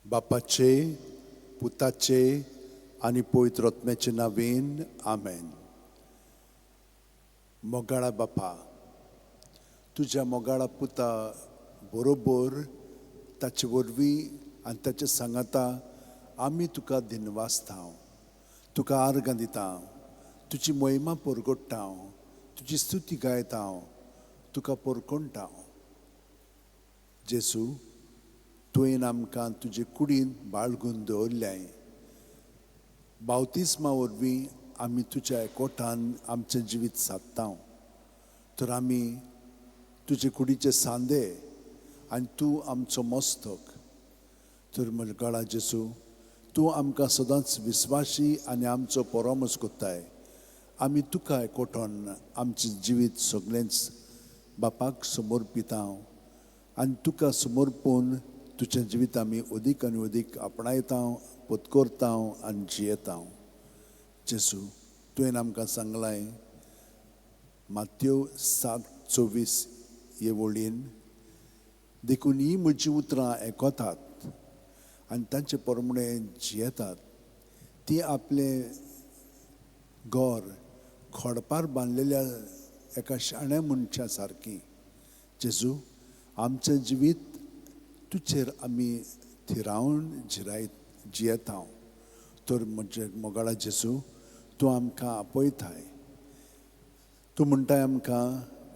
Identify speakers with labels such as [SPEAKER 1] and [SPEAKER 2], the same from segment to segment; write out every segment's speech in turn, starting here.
[SPEAKER 1] बापाचे, पुताचे आनी पवित्र आत्म्याचे नांवेन, आमेन. मोगाळा बापा, तुज्या मोगाळा पुता बरोबर ताचे वरवीं आनी ताचे सांगाता आमी तुका दिनवासता, तुका आर्गां दिता, तुजी महिमा परगट्टा, तुजी स्तुती गायता, तुका परकोणटा. जेजू, तुवें आमकां तुजे कुडीन बाळगून दवरल्याय. बावतिस्मा वरवीं आमी तुज्या एकवटान आमचें जिवीत सादता. तर आमी तुजे कुडीचे सांदे आनी तूं आमचो मस्तक. तर मोगाळा जेजू, तूं आमकां सदांच विस्वाशी आनी आमचो परामर्श कोत्ताय. आमी तुका एकवटोन आमचें जिवीत सगळेंच बापाक समर्पिता आनी तुका समर्पून तुजें जिवीत आमी अदीक आनी अदीक आपणायता, पत्करता आनी जियेता. जेजू, तुवें आमकां सांगलाय मात्यो 7:24 हे वळीन, देखून ही म्हजी उतरां आयकतात आनी तांचे प्रमाणे जियेतात ती आपलें घर खडपार बांदलेल्या एका शाण्या मनशा सारकी. जेजू, आमचें जिवीत तुजेर आमी थिरावन जिरायत जियेता. तर म्हजे मोगाळा जेजू, तूं आमकां आपयताय. तूं म्हणटाय आमकां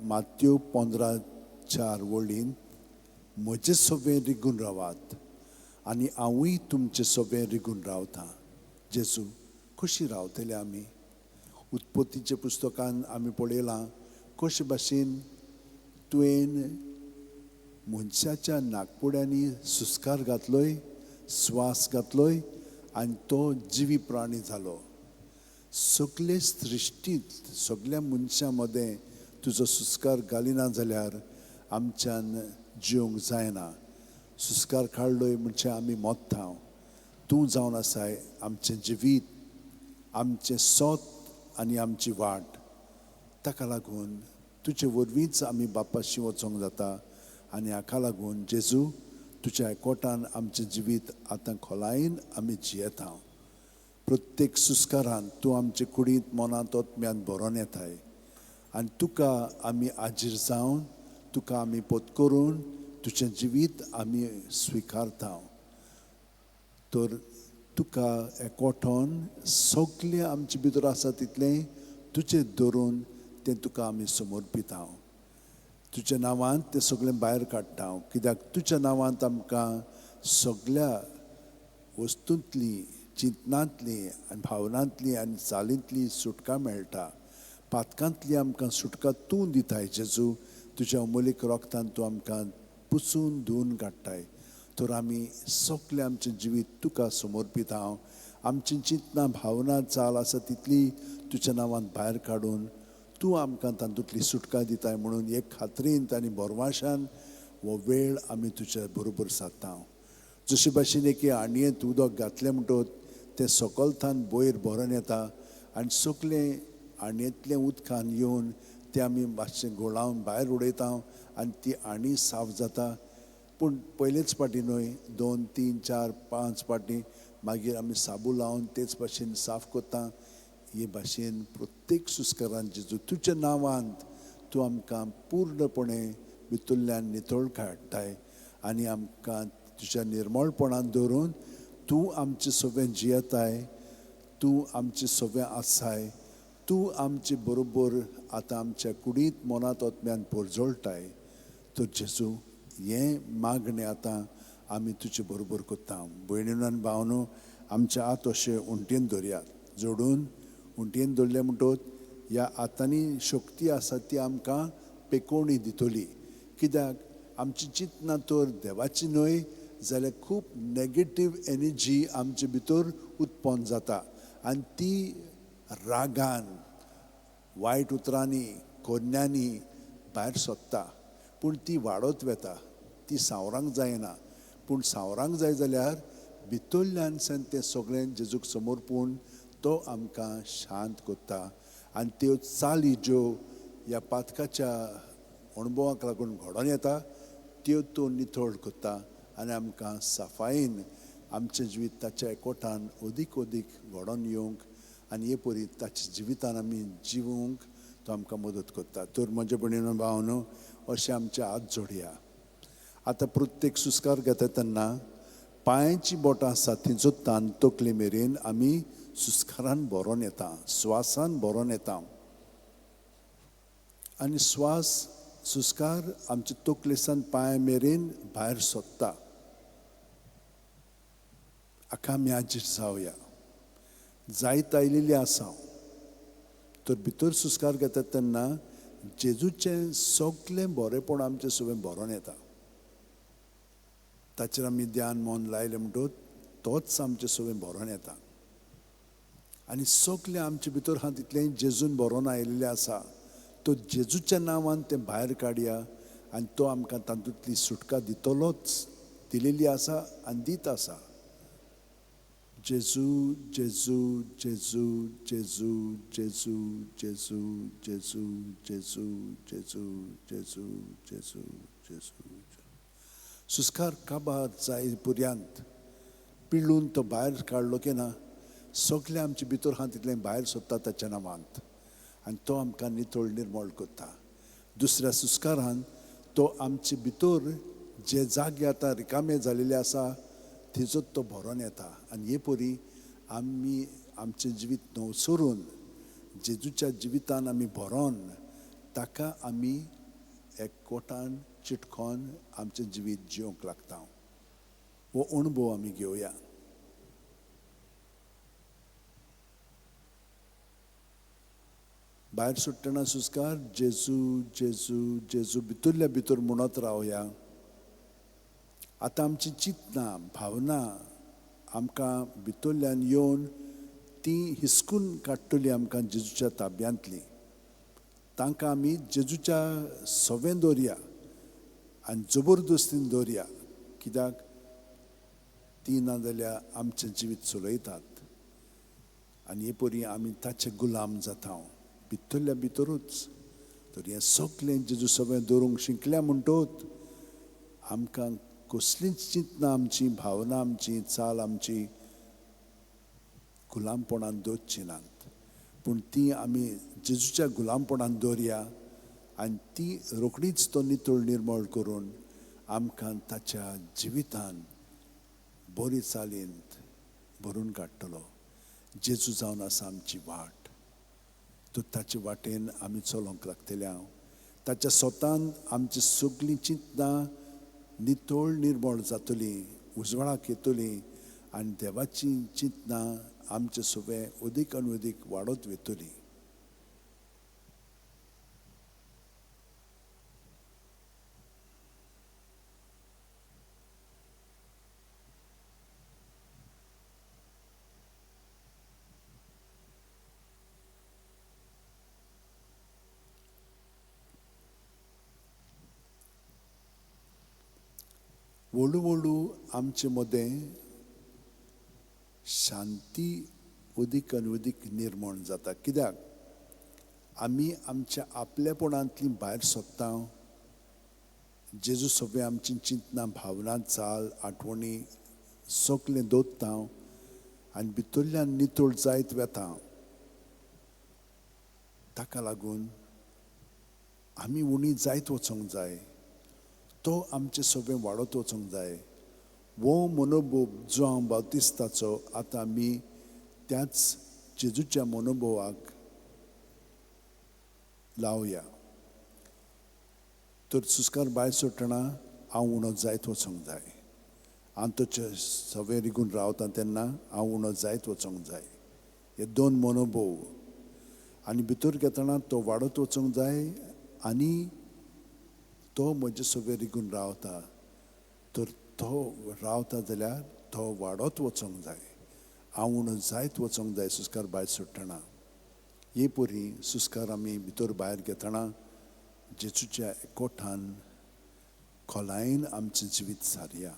[SPEAKER 1] मात्यो 15:4 वळीन, म्हजे सोबें रिगून रावात आनी हांवूय तुमचे सोबें रिगून रावता. जेजू, कशी रावतले आमी? उत्पत्तीच्या पुस्तकान आमी पळयलां कशे भाशेन तुवें मनशाच्या नागपुड्यांनी सुस्कार घातलोय, स्वास घातलोय आनी तो जिवी प्राणी जालो. सगळे सृश्टींत सगळ्या मनशां मदें तुजो सुस्कार घालिना जाल्यार आमच्यान जिवंक जायना. सुस्कार काडलोय म्हणजे आमी मोत्ता. तूं जावन आसाय आमचें जिवीत, आमचें सोत आनी आमची वाट. ताका लागून तुजे वरवींच आमी बापाशी वचोंक जाता आनी हाका लागून जेजू तुज्या एकवटान आमचें जिवीत आतां खोलायेन आमी जियेता. प्रत्येक सुस्कारान तूं आमचे कुडींत, मनांत, आत्म्यांत भरोन येताय आनी तुका आमी आजीर जावन तुका आमी पत्करून तुजें जिवीत आमी स्विकारता. तर तुका एकवटोन सगळें आमचे भितर आसा तितलें तुजें धरून तें तुका आमी समर्पिता. तुज्या नांवांत तें सगळें भायर काडटा, कित्याक तुज्या नांवांत आमकां सगळ्या वस्तूंतली, चिंतनांतली आनी भावनांतली आनी चालींतली सुटका मेळटा. पातकांतली आमकां सुटका तूं दिताय जेजू. तुज्या अमोलीक रोगतान तूं आमकां पुसून धुवन काडटाय. तर आमी सगळें आमचें जिवीत तुका समर्पिता. आमची चिंतनां, भावना, चाल आसा तितली तुज्या नांवांत भायर काडून तूं आमकां तातूंतली सुटका दिताय म्हणून एक खात्रीन आनी भरवाशान हो वेळ आमी तुज्या बरोबर सादता. जशे भाशेन एके आणयेंत उदक घातलें म्हणटकच तें सकलथान वयर भरून येता आनी सगळें आणयेंतलें उदकान येवन तें आमी मातशें घोळावन भायर उडयता आनी ती आणी साफ जाता. पूण पयलेच फावटी न्हय, 2, 3, 4, 5 फावटी मागीर आमी साबू लावन तेच भाशेन साफ करता. हे भाशेन प्रत्येक सुस्कारान जेजू तुज्या नांवांत तूं आमकां पूर्णपणे भितरल्यान नितळ काडटाय आनी आमकां तुज्या निर्मळपणान दवरून तूं आमचे सोबें जियेताय, तूं आमचे सोबें आसाय, तूं आमचे बरोबर आतां आमच्या कुडींत, मनांत, आत्म्यान परजळटाय. तर जेजू, हें मागणें आतां आमी तुजे बरोबर करता. भयणीन आनी भावनो, आमच्या हात अशे उंटयेन धरयात, जोडून उंटयेन धरलें म्हणटकच ह्या हातांनी शक्ती आसा ती आमकां पेकोवणी दितली. कित्याक आमची चिंतनां तर देवाची न्हय जाल्यार खूब नेगेटीव एनर्जी आमचे भितर उत्पन्न जाता आनी ती रागान, वायट उतरांनी, कोन्यांनी भायर सोदता. पूण ती वाडत वता, ती सांवरांक जायना. पूण सांवरांक जाय जाल्यार भितरल्यान तें सगळें जेजूक समर्पून तो आमकां शांत करता आनी त्यो चाली ज्यो ह्या पातकाच्या अणभवाक लागून घडोवन येता त्यो तो नितळ करता आनी आमकां सफायेन आमचें जिवीत ताच्या एकवटान अदीक अदीक घडोवन येवंक आनी हे परी ताच्या जिवितान आमी जिवूंक तो आमकां मदत करता. तर म्हजे भयणीनो भावनो, अशें आमचे हात जोडया. आतां प्रत्येक सुस्कार घेता तेन्ना पांयाची बोटां आसा थंयचो तान तकले मेरेन आमी सुस्कारान भरोन येता, स्वासान भरोन येता आनी स्वास सुस्कार आमचे तकलेसान पांय मेरेन भायर सोदता. हाका आमी आजीर जावया. जायत आयिल्ली आसा तर भितर सुस्कार घेतात तेन्ना जेजूचें सगळें बरेंपण आमचें सगळें भरोन येता. ताचेर आमी ध्यान मन लायलें म्हणटकच तोच आमचें सगळें भरोन येता आनी सगळें आमचे भितर आहा तितलें जेजून भरोन आयिल्लें आसा. तो जेजूच्या नांवान तें भायर काडया आनी तो आमकां तातूंतली सुटका दितलोच, दिलेली आसा आनी दीत आसा. जेजू जेजू जेजू जेजू जेजू जेजू जेजू जेजू जेजू जेजू जेजू जेजू. सुस्कार काबार जाय पर्यंत पिळून तो भायर काडलो की ना, सगळें आमचे भितर आहा तितलें भायर सोदता ताच्या नांवांत आनी तो आमकां नितळ निर्मळ करता. दुसऱ्या सुस्कारान तो आमचे भितर जे जागे आतां रिकामे जालेले आसा थंयचो तो भरोन येता आनी हे परी आमी आमचें जिवीत नवसरून जेजूच्या जिवितान आमी भरोन ताका आमी एकवटान चिटकोन आमचें जिवीत जिवंक लागता. हो अणभव आमी घेवया. भायर सुट्टना सुस्कार जेजू जेजू जेजू भितरल्या भितर म्हणत रावया. आतां आमची चिंतना भावना आमकां भितरल्यान येवन ती हिसकून काडटली आमकां जेजूच्या ताब्यांतली. तांकां आमी जेजूच्या सवें दवरया आनी जबरदस्तीन दवरया, कित्याक ती ना जाल्यार आमचें जिवीत चलयतात आनी हे परी आमी ताचे गुलाम जाता भितरल्या भितरूच. तर हें सगळें जेजू सगळें दवरूंक शिकल्या म्हणटकच आमकां कसलींच चिंतना आमची भावना आमची चाल आमची गुलामपणान दवरची नात, पूण ती आमी जेजूच्या गुलामपणान दवरया आनी ती रोखडीच तो नितळ निर्मळ करून आमकां ताच्या जिवितान बरी चालींत भरून काडटलो. जेजू जावन आसा आमची वाट, तर ताचे वाटेन आमी चलोवंक लागतले. हांव ताच्या स्वतान आमची सगळीं चिंतनां नितळ निर्मळ जातली, उजवाडाक येतली आनी देवाची चिंतनां आमचे सगळें अदीक आनी अदीक वाडत वतली. व्हडू व्हडू आमचे मदें शांती अदीक आनी अदीक निर्माण जाता, कित्याक आमी आमच्या आपलेपणांतली भायर सोदता. जेजू सगळें आमची चिंतना भावना चाल आठवणी सगळें दवरता आनी भितरल्यान नितळ जायत वता. ताका लागून आमी उणी जायत वचोंक जाय, तो आमचें सगळें वाडत वचोंक जाय. हो मनोभोव जो हांव बाप्तिस्ताचो आतां आमी त्याच जेजूच्या मनोभोवाक लावया. तर सुस्कार भायर सोडटना हांव उणो जायत वचोंक जाय, हांव ताचे सगळें रिगून रावता तेन्ना हांव उणो जायत वचोंक जाय. हे दोन मनोभोव आनी भितर घेतना तो वाडत वचोंक जाय आनी तो म्हजे सगळें रिगून रावता, तर तो रावता जाल्यार तो वाडत वचोंक जाय, हांव उणो जायत वचोंक जाय सुस्कार भायर सोडटना. हे परी सुस्कार आमी भितर भायर घेतना जेजूच्या एकवटान खोलायेन आमचें जिवीत सारया.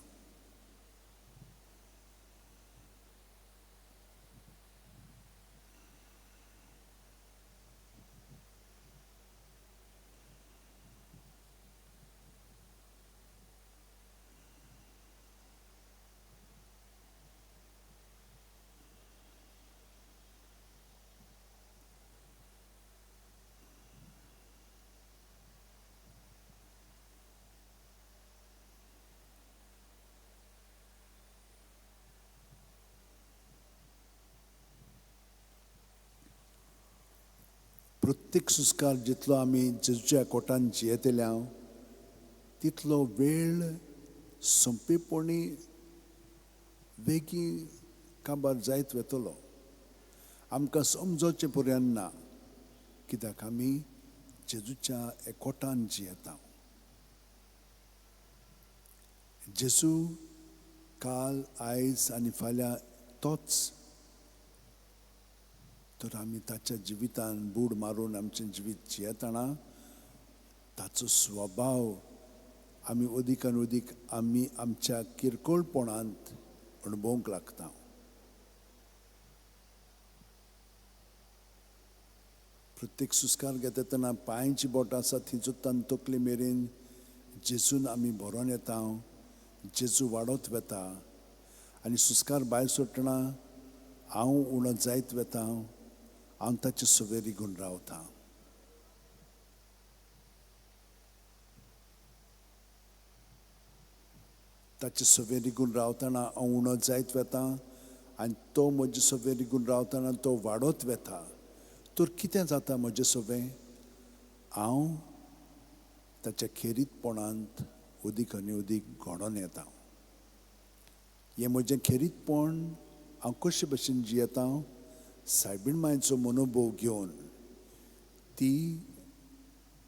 [SPEAKER 1] प्रत्येक सुस्कार जितलो आमी जेजूच्या कोटान जियेतले हांव तितलो वेळ सोंपेपणी वेगीं काबार जायत वतलो. आमकां समजोचें पर्यंत ना, कित्याक आमी जेजूच्या एकवटान जियेता. जेजू काल, आयज आनी फाल्यां तोच, तर आमी ताच्या जिवितान बूड मारून आमचें जिवीत जियेतना ताचो स्वभाव आमी अदीक आनी अदीक आमी आमच्या किरकोळपणांत अणभवंक लागता. प्रत्येक सुस्कार घेता तेन्ना पांयची बोटां आसा थंयच्यान तकले मेरेन जेजून आमी भरोन येता, जेजू वाडत वता आनी सुस्कार भायर सोडटना हांव उणो जायत वता, हांव ताचे सवें रिगून रावता. ताचे सवें रिगून रावतना हांव उणो जायत वता आनी तो म्हजे सवें रिगून रावतना तो वाडत वता. तर कितें जाता म्हजें सवें, हांव ताच्या खेरीतपणांत अदीक आनी अदीक घडोवन येता. हें म्हजें खेरीतपण हांव कशे भशेन जियेता, सायबीण मांयचो मनोभोव घेवन ती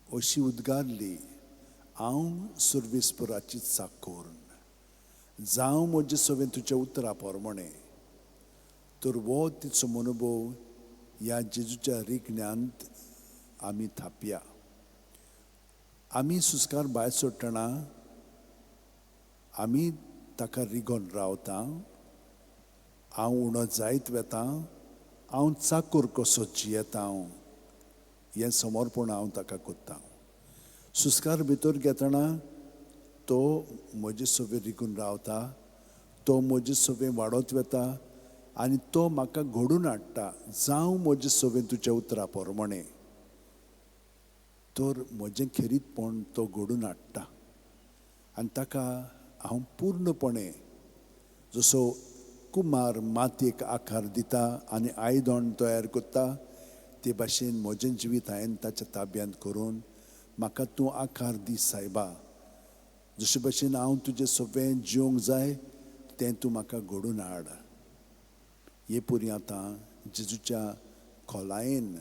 [SPEAKER 1] अशी उद्गारली, हांव सर्वेस्पराची चाकर, जावं म्हजें सवें तुज्या उतरा प्रमाणें. तर हो तिचो मनोभोव ह्या जेजूच्या रिगण्यांत आमी थापया. आमी सुस्कार भायर सोडटना आमी ताका रिगोन रावता, हांव उणो जायत वता, हांव चाकूर कसो जियेता हें समर्पण हांव ताका करता. सुस्कार भितर घेतना तो म्हजे सवें रिगून रावता, तो म्हजे सवें वाडत वता आनी तो म्हाका घडून हाडटा, जावं म्हजें सवें तुज्या उतरा प्रमाणें. तर म्हजें खेरीतपण तो घडून हाडटा आनी ताका हांव पूर्णपणे, जसो कुमार मातयेक आकार दिता आनी आयदण तयार करता ते भाशेन म्हजें जिवीत हांवें ताच्या ताब्यांत करून म्हाका तूं आकार दी सायबा, जशे भाशेन हांव तुजें सवें जिवंक जाय तें तूं म्हाका घडून हाड. हे पुरी आतां जेजूच्या खोलायेन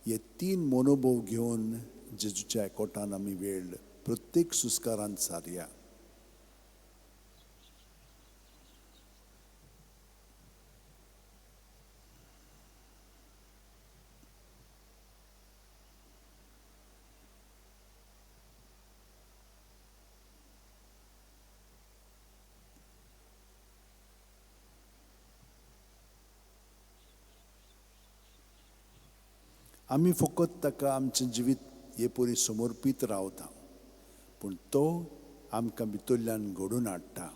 [SPEAKER 1] हे तीन मनोभोव घेवन जेजूच्या एकवटान आमी वेळ प्रत्येक सुस्कारान सारया. आमी फकत ताका आमचें जिवीत हे परी समर्पीत रावता, पूण तो आमकां भितरल्यान घडोवन हाडटा.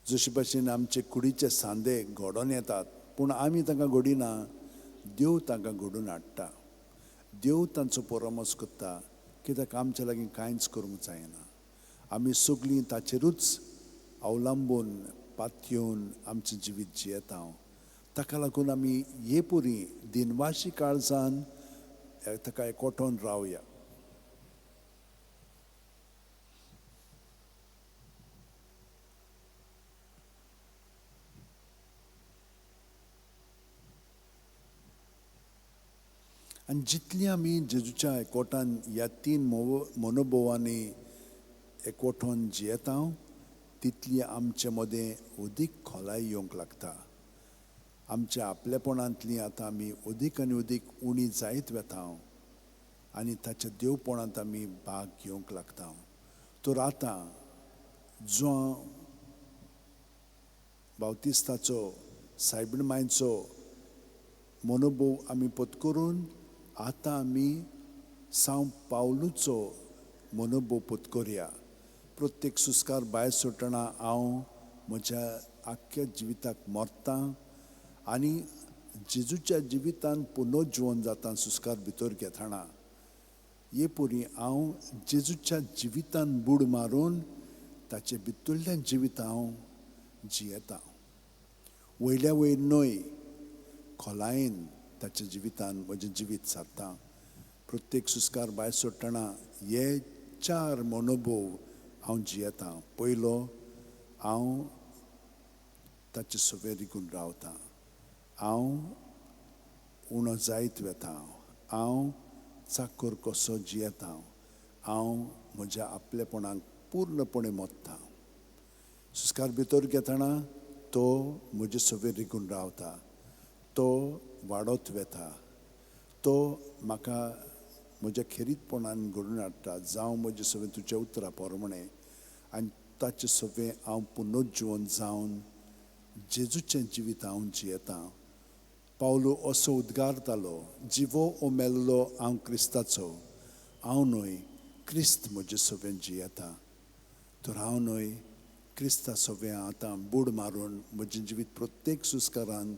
[SPEAKER 1] जशे भाशेन आमचे कुडीचे सांदे घडोवन येतात, पूण आमी तांकां घडिना, देव तांकां घडोवन हाडटा. देव तांचो परामर्श करता, कित्याक आमच्या लागीं कांयच करूंक जायना. आमी सगळीं ताचेरूच अवलंबून पातयेवन आमचें जिवीत जियेता. ताका लागून आमी हे पुरी दिनवाशी काळजान ताका एकवटोन रावया. आनी जितली आमी जेजूच्या एकवटान ह्या तीन मनोभोवांनी एकवटोन जियेता तितली आमचे मदें अदीक खोलाय येवंक लागता. आमच्या आपलेपणांतली आतां आमी अदीक आनी अदीक उणी जायत वता आनी ताच्या देवपणांत आमी भाग घेवंक लागता. तर आतां जो बावतिस्ताचो, सायबीण मांयचो मनोभोव आमी पत्करून आतां आमी सांव पावलूचो मनोभोव पत्करया. प्रत्येक सुस्कार भायर सोडटना हांव म्हज्या आख्ख्या जिविताक मरता आनी जेजूच्या जिवितान पुनर्जिवन जाता. सुस्कार भितर घेतना हे पुरी हांव जेजूच्या जिवितान बूड मारून ताचे भितरल्यान जिवीत हांव जियेता. वयल्या वयर न्हय, खोलायेन ताच्या जिवितान म्हजें जिवीत सारता. प्रत्येक सुस्कार भायर सोडटना हे चार मनोभोव हांव जियेता. पयलो, हांव ताचे सवें रिगून रावता. हांव उणो जायत वता. हांव चाकर कसो जियेता. हांव म्हज्या आपलेपणाक पूर्णपणे मोत्ता. सुस्कार भितर घेतना तो म्हजे सवें रिगून रावता. तो वाडत वता. तो म्हाका म्हज्या खेरीतपणान घडून हाडटा. जावं म्हजे सवें तुज्या उतरा प्रमाणें आनी ताचे सवें हांव पुनर्जिवन जावन जेजूचें जिवीत हांव जियेता. पावलो असो उद्गारतालो, जिवो ओ मेल्लो हांव क्रिस्ताचो, हांव न्हय क्रिस्त म्हजे सवें जियेता. तर हांव न्हय क्रिस्ता सवें आतां बूड मारून म्हजें जिवीत प्रत्येक सुस्कारान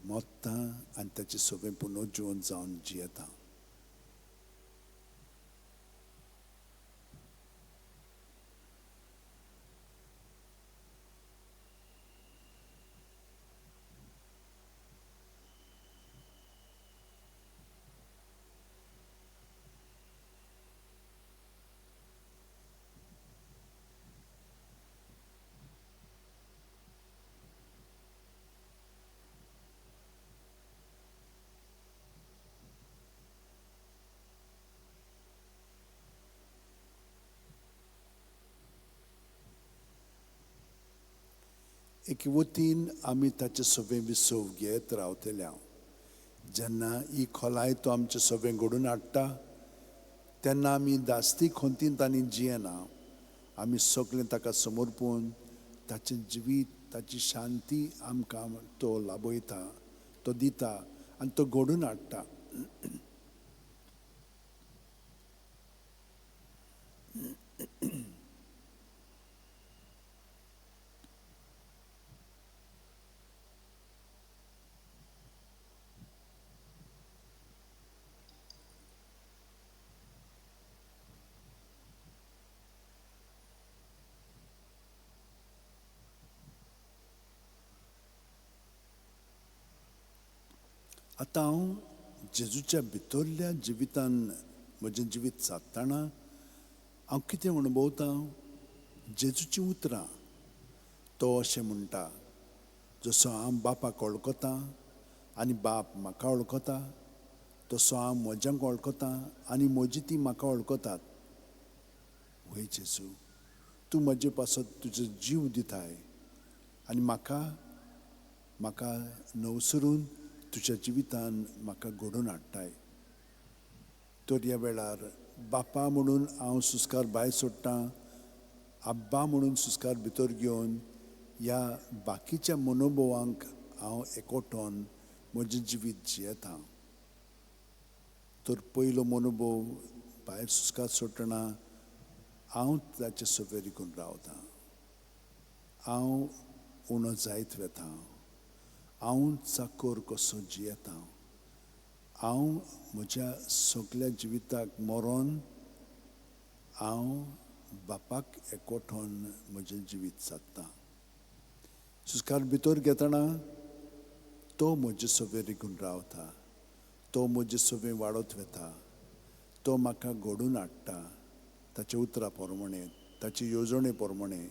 [SPEAKER 1] मोत्ता आनी ताचे सवें पुनर्जिवन जावन जियेता. एके वतीन आमी ताचे सवें विसव घेत रावतले. हांव जेन्ना ही खोलाय तो आमचे सवें घडून हाडटा तेन्ना आमी दास्ती खंतीन तांणी जियेना. आमी सगळें ताका समर्पून ताचें जिवीत, ताची शांती आमकां तो लाभयता, तो दिता आनी तो घडून हाडटा. आतां हांव जेजूच्या भितरल्या जिवितान म्हजें जिवीत सादतना हांव कितें अणभवता? जेजूचीं उतरां. तो अशें म्हणटा, जसो हांव बापाक वळखता आनी बाप म्हाका वळखता, तसो हांव म्हज्यांक वळखता आनी म्हजी ती म्हाका वळखतात. वय जेजू, तूं म्हजे पासत तुजो जीव दिताय आनी म्हाका म्हाका नवसरून तुज्या जिवितान म्हाका घडोवन हाडटाय. तर ह्या वेळार बापा म्हणून हांव सुस्कार भायर सोडटां, आब्बा म्हणून सुस्कार भितर घेवन ह्या बाकीच्या मनोभवांक हांव एकवटोन म्हजें जिवीत जियेता. तर पयलो मनोभव भायर सुस्कार सोडटना हांव ताचे सवें रिगून रावता. हांव उणो जायत वता. हांव चाकर कसो जियेता. हांव म्हज्या सगल्या जिविताक मरोन हांव बापाक एकवटोन म्हजें जिवीत सादता. सुस्कार भितर घेतना तो म्हजे सवें रिगून रावता. तो म्हजे सवें वाडत वता. तो म्हाका घडून हाडटा ताच्या उतरा प्रमाणें, ताचे येवजणे प्रमाणें.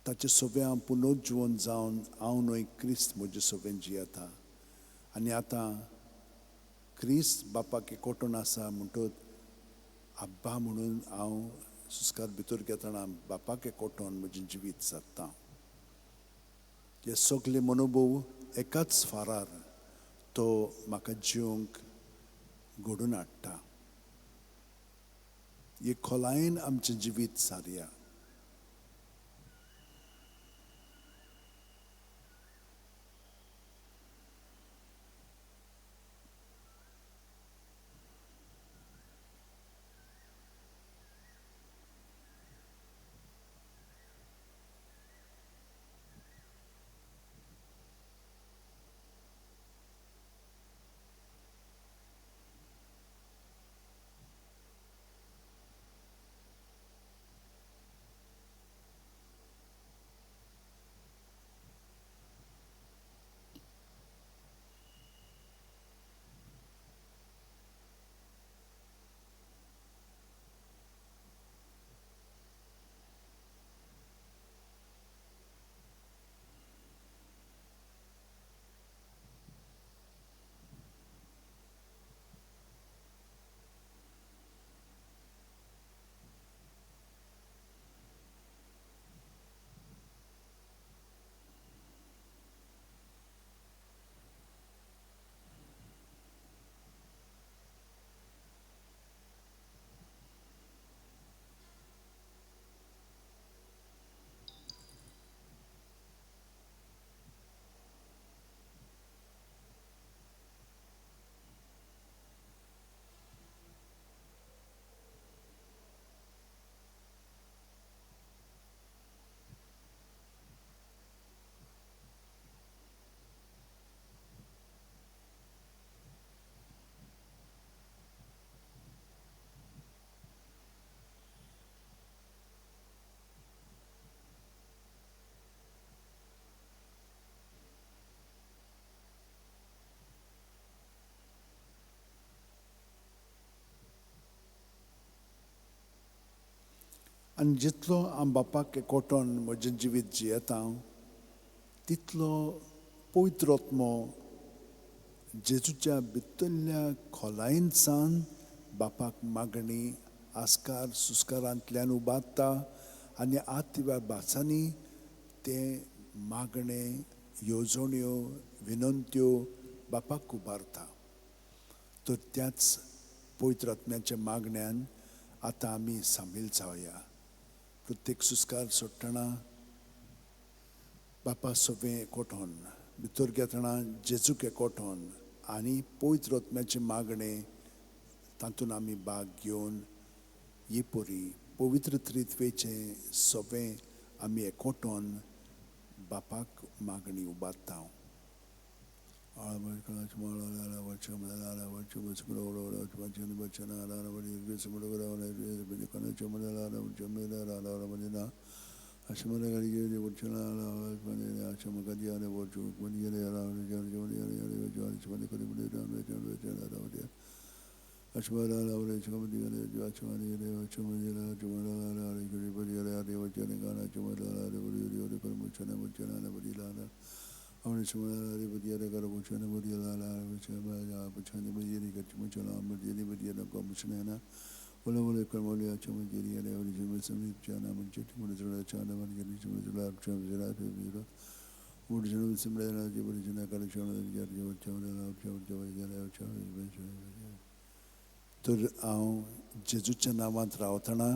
[SPEAKER 1] ताचे सवें हांव पुनर्जिवन जावन हांव न्हय क्रिस्त म्हजे सवें जियेता. आनी आतां क्रिस्त बापाक एकवटून आसा म्हणटच आब्बा म्हणून हांव सुस्कार भितर घेतना बापाक एकवटून म्हजें जिवीत सादता. हे सगळे मनोभव एकाच फारार तो म्हाका जिवंक घडून हाडटा. हे खोलायेन आमचें जिवीत सारया. आनी जितलो हांव बापाक एकवटोन म्हजें जिवीत जियेता तितलो पवित्र आत्मो जेजूच्या भितरल्या खोलायेन सावन बापाक मागणी आस्कार सुस्कारांतल्यान उबारता आनी आत्व्या भासांनी तें मागणें, येवजण्यो, विनंत्यो बापाक उबारता. तर त्याच पवित्र आत्म्याच्या मागण्यान आतां आमी सामील जावया. प्रत्येक सुस्कार सोडटना बापा सवें एकवटोन, भितर घेतना जेजूक एकवटोन आनी पवित्र आत्म्याचें मागणें तातूंत आमी भाग घेवन ही परी पवित्र त्रित्वेचें सवें आमी एकवटोन बापाक मागणी उबारता. तर हांव जेजूच्या नांवांत रावतना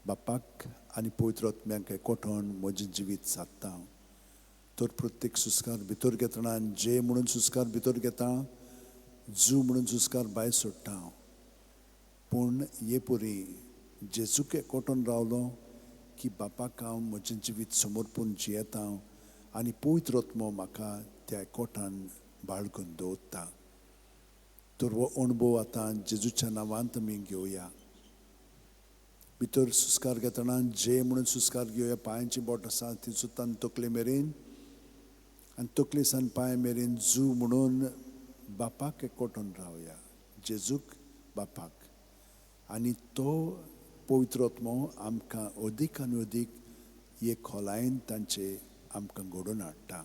[SPEAKER 1] बापाक आनी पवित्र आत्म्याक एकवटोन म्हजें जिवीत सादता. तर प्रत्येक सुस्कार भितर घेतना जे म्हणून सुस्कार भितर घेता, जू म्हणून सुस्कार भायर सोडटा. पूण हे परी जेजूक एकवटोन रावलो की बापाक हांव म्हजें जिवीत समर्पून जियेता आनी पवित्र आत्मो म्हाका त्या एकवटान बाळगून दवरता. तर हो अणभव आतां जेजूच्या नांवांत आमी घेवया. भितर सुस्कार घेतना जे म्हणून सुस्कार घेवया. पांयांची बोट आसा ती सुद्दां तकले मेरेन आनी तकले सान पांय मेरेन जू म्हणून बापाक एकवटून रावया, जेजूक बापाक. आनी तो पवित्र आत्मो आमकां अदीक आनी अदीक हे खोलायेन तांचे आमकां घडोवन हाडटा.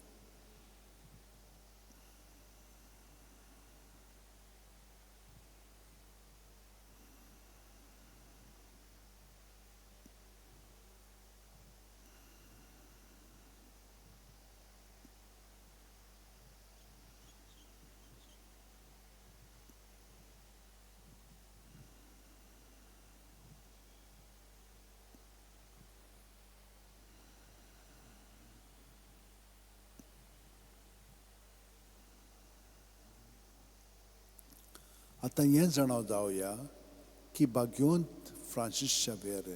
[SPEAKER 1] आतां हें जाणा जावया की भाग्यवंत फ्रांसीस शावेर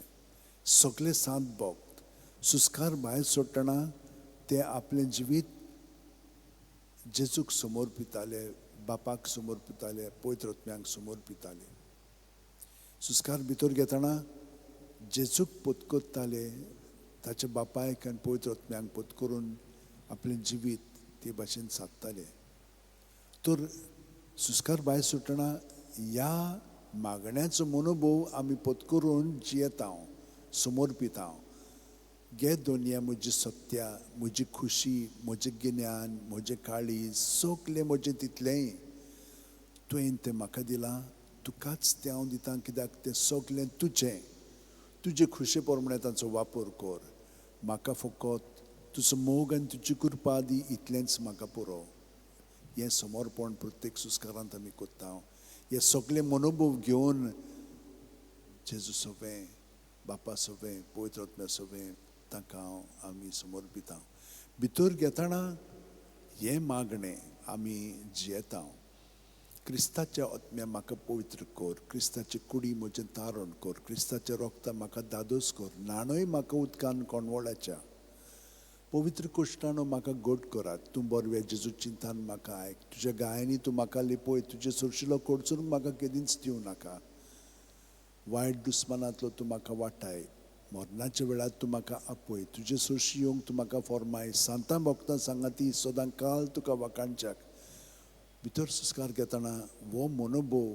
[SPEAKER 1] सगळे सात भक्त सुस्कार भायर सोडटना ते आपलें जिवीत जेजूक समर्पिताले, बापाक समर्पिताले, पवित्र आत्म्याक समर्पिताले. सुस्कार भितर घेतना जेजूक पत्करताले, ताच्या बापायक आनी पवित्र आत्म्याक पत्करून आपलें जिवीत ते भाशेन सादताले. तर सुस्कार भायर सुटना ह्या मागण्याचो मनोभव आमी पत्करून जियेता, समर्पिता. गे दोनया म्हजी सत्या, म्हजी खुशी, म्हजें गिन्यान, म्हजें काळीज, सगलें म्हजें तितलेंय तुवें तें म्हाका दिलां, तुकाच तें हांव दितां, कित्याक तें सगलें तुजें. तुजे खुशे प्रमाणे तांचो वापर कर. म्हाका फकत तुजो मोग आनी तुजी कृपा दी, इतलेंच म्हाका पुरो. हें समर्पण प्रत्येक सुस्कारांत आमी करता. हे सगळे मनोभव घेवन जेजू सवें, बापा सवें, पवित्र आत्म्या सवें तांकां हांव आमी समर्पिता. भितर घेतना हें मागणें आमी जियेता. क्रिस्ताच्या आत्म्या म्हाका पवित्र कर, क्रिस्ताची कुडी म्हजें तारण कर, क्रिस्ताचें रोगता म्हाका दादोस कर, न्हाणय म्हाका उदकान कोणवळाच्या, पवित्र कुश्टानो म्हाका गोड करात. तूं बरव्या जेजू चिंतान म्हाका आयक, तुज्या गायांनी तूं म्हाका लिपय, तुजे सुरशिलो कडसून म्हाका केदींच दिवं नाका. वायट दुस्मानांतलो तूं म्हाका वाटाय, मरणाच्या वेळार तूं म्हाका आपय, तुजे सुरशी येवंक तूं म्हाका फॉर्माय. सांतां भक्तां सांगाती सदां काल तुका वाखाणच्याक. भितर संस्कार घेतना हो मनोभव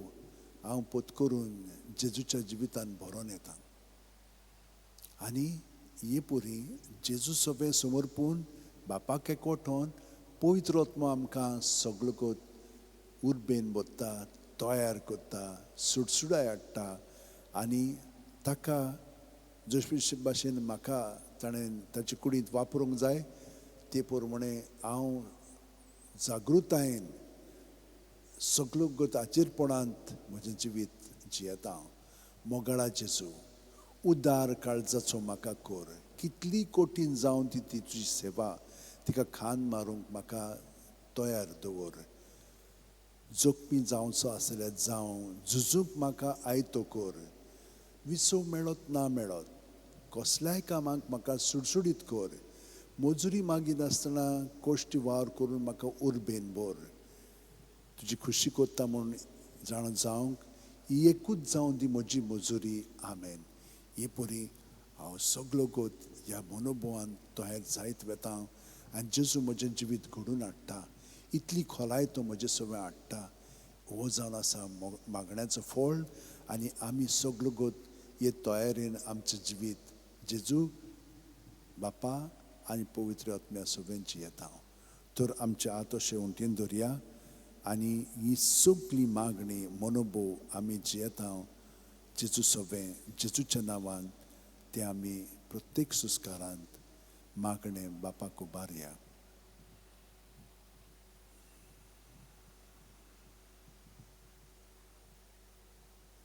[SPEAKER 1] हांव पत्करून जेजूच्या जिवितान भरोन येता. आनी हे परी जेजू सगळें समर्पून बापाक एकवटोन पवित्र आत्मो आमकां सगळो उर्बेन भरता, तयार करता, सुडसुडाय हाडटा आनी ताका जशे भाशेन म्हाका ताणें ताचे कुडींत वापरूंक जाय ते प्रमाणे हांव जागृतायेन सगळो गत आचेरपणांत म्हजें जिवीत जियेता. मोगाळा जेजू, उदार काळजाचो म्हाका कर, कितली कठीण जावन ती तुजी सेवा, तिका खान मारूंक म्हाका तयार दवर. जोखमी जावचो आसल्यार जावं, झुजूंक म्हाका आयतो कर, विसव मेळत ना मेळत कसल्याय कामाक म्हाका सुडसुडीत कर, मजुरी मागिनासतना कश्टी वावर करून म्हाका उर्बेन भर. तुजी खुशी करता म्हूण जाणा जावंक ही एकूच जावन दी म्हजी मजुरी. आमेन. हे परी हांव सगलो गोत ह्या मनोभवान तयार जायत वेता आनी जेजू म्हजें जिवीत घडून हाडटा. इतली खोलाय तो म्हजें सगळें हाडटा. हो जावन आसा मागण्याचो फळ आनी आमी सगलो गोत हे तयारेन आमचें जिवीत जेजू बापा आनी पवित्र आत्म्या सगळें जियेता. तर आमचे हात अशें उंटीन धरया आनी ही सगळी मागणी मनोभव आमी जियेता जेजू सगळें जेजूच्या नांवान ते आमी प्रत्येक सुस्कारांत मागणे बापाक उबारया.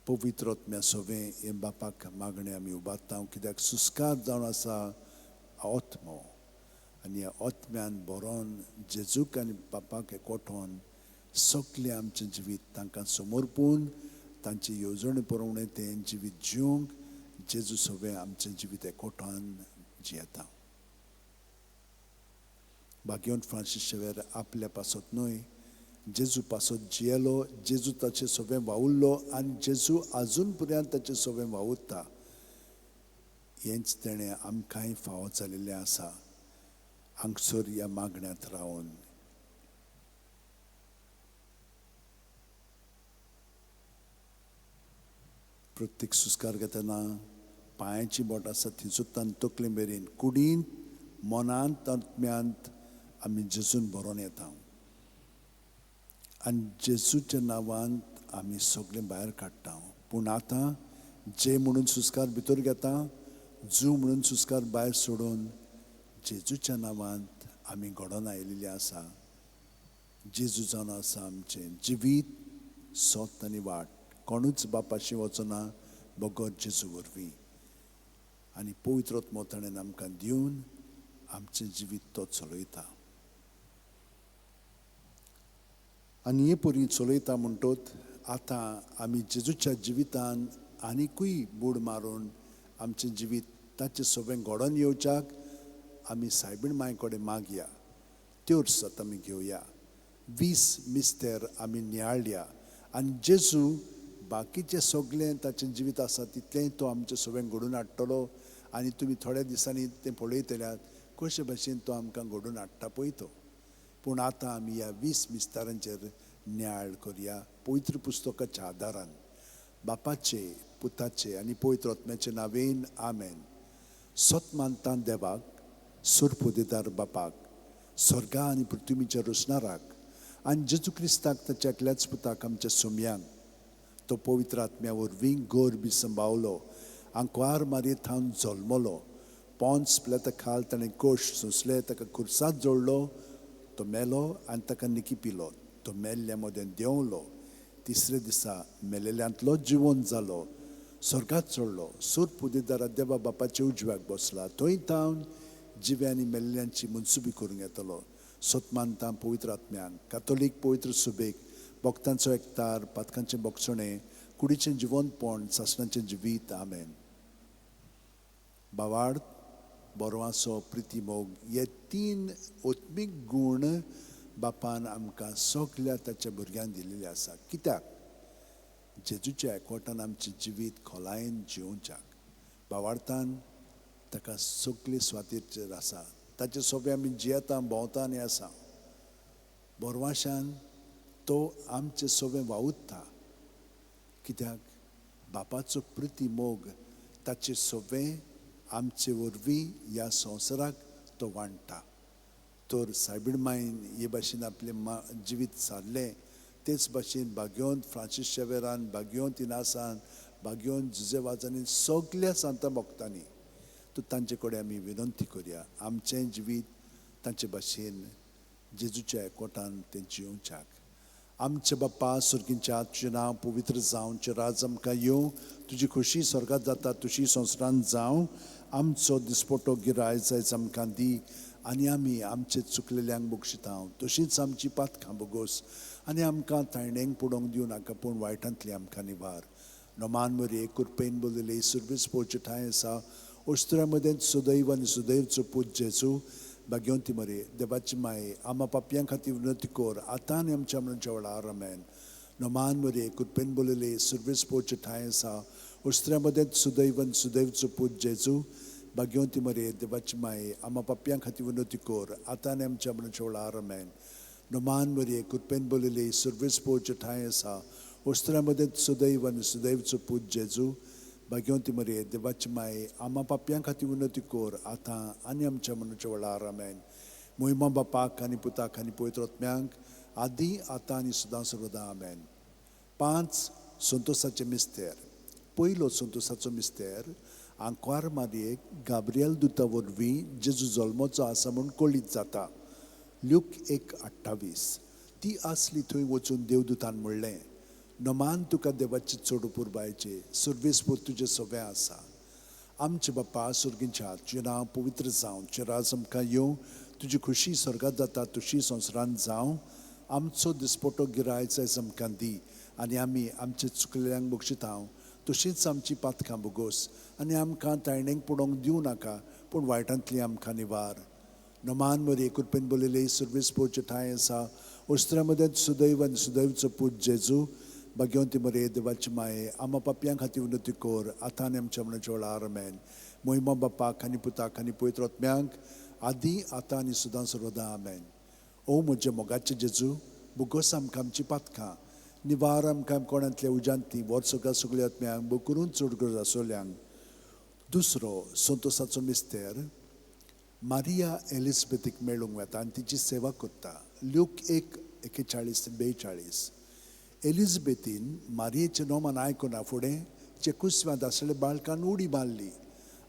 [SPEAKER 1] पवित्र आत्म्या सगळें हे बापाक मागणे आमी उबारता, कित्याक सुस्कार जावन आसा आत्मो आनी ह्या आत्म्यान बरोवन जेजूक आनी बापाक एकवटोवन सगळें आमचें जिवीत तांकां समर्पून तांचे येवजणे प्रमाणे तें जिवीत जिवंक जेजू सगळें आमचें जिवीत एकवटान जियेता. भाग्यवंत फ्रांसीस शेवेर आपल्या पासत न्हय जेजू पासत जियेलो, जेजू ताचे सगळें वावुरलो आनी जेजू आजून पर्यंत ताचें सगळें वावुरता. हेंच तेणें आमकांय फावो जाल्लें आसा हांगसर ह्या मागण्यांत रावन. प्रत्येक सुस्कार घेतना पांयाची बोट आसा थंयसर तकले मेरेन कुडींत मनांत आत्म्यांत आमी जेजून भरोन येता आनी जेजूच्या नांवान आमी सगळें भायर काडटा. पूण आतां जे म्हणून सुस्कार भितर घेता, जू म्हणून सुस्कार भायर सोडून जेजूच्या नांवांत आमी घडोवन आयिल्ले आसा. जेजू जावन आसा आमचें जिवीत, सत आनी वाट. कोणूच बापाशी वचना बगर जेजू वरवीं. आनी पवित्र आत्मो ताणें आमकां दिवन आमचें जिवीत तो चलयता. आनी हे परी चलयता म्हणटोत आतां आमी जेजूच्या जिवितान आनिकूय बूड मारून आमचें जिवीत ताचें सगळें घडोवन येवच्याक आमी सायबीण मांय कडेन मागया. त्यो सत आमी घेवया. 20 मिस्तेर आमी नियाळया आनी जेजू बाकीचें सगळें ताचें जिवीत आसा तितलेंय तो आमचें सगळें घडोवन हाडटलो. आनी तुमी थोड्या दिसांनी तें पळयतल्यात कशे भाशेन तो आमकां घडोवन हाडटा पळय तो. पूण आतां आमी ह्या 20 मिस्तारांचेर नियाळ करया पवित्र पुस्तकाच्या आदारान. बापाचे, पुताचे आनी पवित्र आत्म्याचे नांवेन आमेन. सत मानता देवाक, सुरपुदेदार बापाक, स्वर्गा आनी पृथ्वीच्या रचणाराक आनी जेजू क्रिस्ताक ताच्या एकल्याच पुताक आमच्या सोम्यांक, तो पवित्र आत्म्या वरवीं गर्भ संभावलो, आंकवार मारये थावन जल्मलो, पोंस प्लेता खाल ताणें कोश सोंसले, ताका खुर्सात जोडलो, तो मेलो आनी ताका निकी पिलो, तो मेल्ल्या मदें देंवलो, तिसरे दिसा मेलेल्यांतलो जिवन जालो, स्वर्गात चडलो, सुरपुदेदारा देवा बापाच्या उजव्याक बसला, थंय थावन जिव्या आनी मेल्ल्यांची मनसुबी करूंक येतलो. सत मानता पवित्र आत्म्यांक, कातोलीक पवित्र सुबेक, भक्तांचो एकतार, पातकांचें बोगसणें, कुडीचें जिवनपण, सासणाचें जिवीत. आमेन. बावाड, बरवासो, प्रिती, मोग हे 3 आत्मीक गूण बापान आमकां सगल्या ताच्या भुरग्यांक दिल्ले आसा. कित्याक? जेजूच्या एकवटान आमचें जिवीत खोलायेन जिवोवच्याक. बावार्थान ताका सगळे स्वातीचेर आसा, ताचे सोबे आमी जियेता, भोंवता आनी आसा. बोरवाशान तो आमचे सोबे वावुरता, कित्याक बापाचो प्रिती मोग ताचे सोबे आमचे वरवीं ह्या संवसाराक तो वांट्टा. तर सायबीण मायन हे भाशेन आपलें जिवीत सारलें, तेच भाशेन भाग्योंत फ्रांसीस शेवेरान, भाग्योंत इनासान, भाग्योंत जुजे वाजांनी, सगल्या सांता भक्तांनी. तर तांचे कडेन आमी विनंती करया, आमचें जिवीत तांचे भाशेन जेजूच्या एकवटान तें जियोवच्याक. आमचे बाप्पा सुर्गींच्या, तुजें नांव पवित्र जावं, तुजें राज आमकां येवं, तुजी खोशी स्वर्गात जाता तशी संवसारांत जावं. आमचो दिसपटो गिराय जायच आमकां दी आनी आमी आमचे चुकलेल्यांक बक्षिता तशींच आमची पातकां बोगोस आनी आमकां तायणेंक पडोवंक दिवं नाका, पूण वायटांतली आमकां निवार. नमान मरये, कृपेन बोलले, सुर्वीस पोवचे ठांय आसा, ओस्त्र्या मदें सुदैव आनी सुदैवचो पूत जेजू. भाग्यवंती मरे, देवाची माये, आमा पापयां खातीर विनंती कर आतां आनी आमच्या मरणाच्या वेळार. आमेन. नमान मरये, कृपेन बोलले, सुर्वीस पोवचे ठांय आसा, ओस्त्र्या मदें सुदैव आनी सुदैवचो पूत जेजू. भाग्यवंती मरये, देवाची माये, आमा पापयां खातीर विनंती कर आतां आनी आमच्या मरणाच्या वेळार. आमेन. नमान मरये, कृपेन बोलले, सुर्वीस पोवचे ठांय आसा, ओस्त्र्या मदें सुदैव आनी सुदैवचो पूत जेजू. भाग्यवंती मरये, देवाची माये, आमा पापयां खातीर विनंती कर आतां आनी आमच्या मरणाच्या वेळार. आमेन. मोहिमा बापाक आनी पुताक आनी पवित्र आत्म्यांक, आदी आतां आनी सदां सर्वदा. आमेन. 5 संतोसाचे मिस्तेर. पयलो संतोसाचो मिस्तेर, आंकवार मारयेक गाब्रियल दुता वरवीं जेजू जल्मचो आसा म्हूण कळीत जाता. ल्यूक 1:28. ती आसली थंय वचून देवदूतान म्हणलें, नमान तुका देवाची चड पुरबायचे, सर्वेस्पर तुजें सगळें आसा. आमचे बाप्पा सुर्गींच्या, तुजें नांव पवित्र जावं, तुजें राज आमकां येवं, तुजी खोशी स्वर्गात जाता तशी संवसारांत जावं. आमचो दिसपटो गिराय जायज आमकां दी आनी आमी आमचे चुकलेल्यांक बक्षिता तशींच आमची पातकां बोगोस आनी आमकां तायणेंक पडोवंक दिवं नाका, पूण वायटांतली आमकां निवार. नमान मरये, कृपेन बोलले, सुर्वीस पोवचे ठांय आसा, ओस्त्र्या मदें सुदैव आनी सुदैवचो पूत जेजू. भाग्यवंती मरये, देवाची माये, आमा पापयां खातीर विनंती कर आतां आनी आमच्या मरणाच्या वेळार. आमेन. मोहिमा बापाक आनी पुताक आनी पवित्र आत्म्यांक, आदी आतां आनी सदां सर्वदा. आमेन. ओ म्हज्या मोगाचे जेजू, बोगोस आमकां आमची पातकां, निवार आमकां कोणांतल्या उज्यांतली, वर्सगा सगल्या आत्म्यांक बोकरून चड गरज आसोल्यांक. दुसरो संतोसाचो मिस्तेर, मारिया एलिजबेथीक मेळूंक वेता आनी तिची सेवा करता. ल्यूक 1:41-42. एलिजबेथीन मारियेचें नोमान आयकना फुडें चेकुस्व्यांत आसलेल्या बाळकान उडी मारली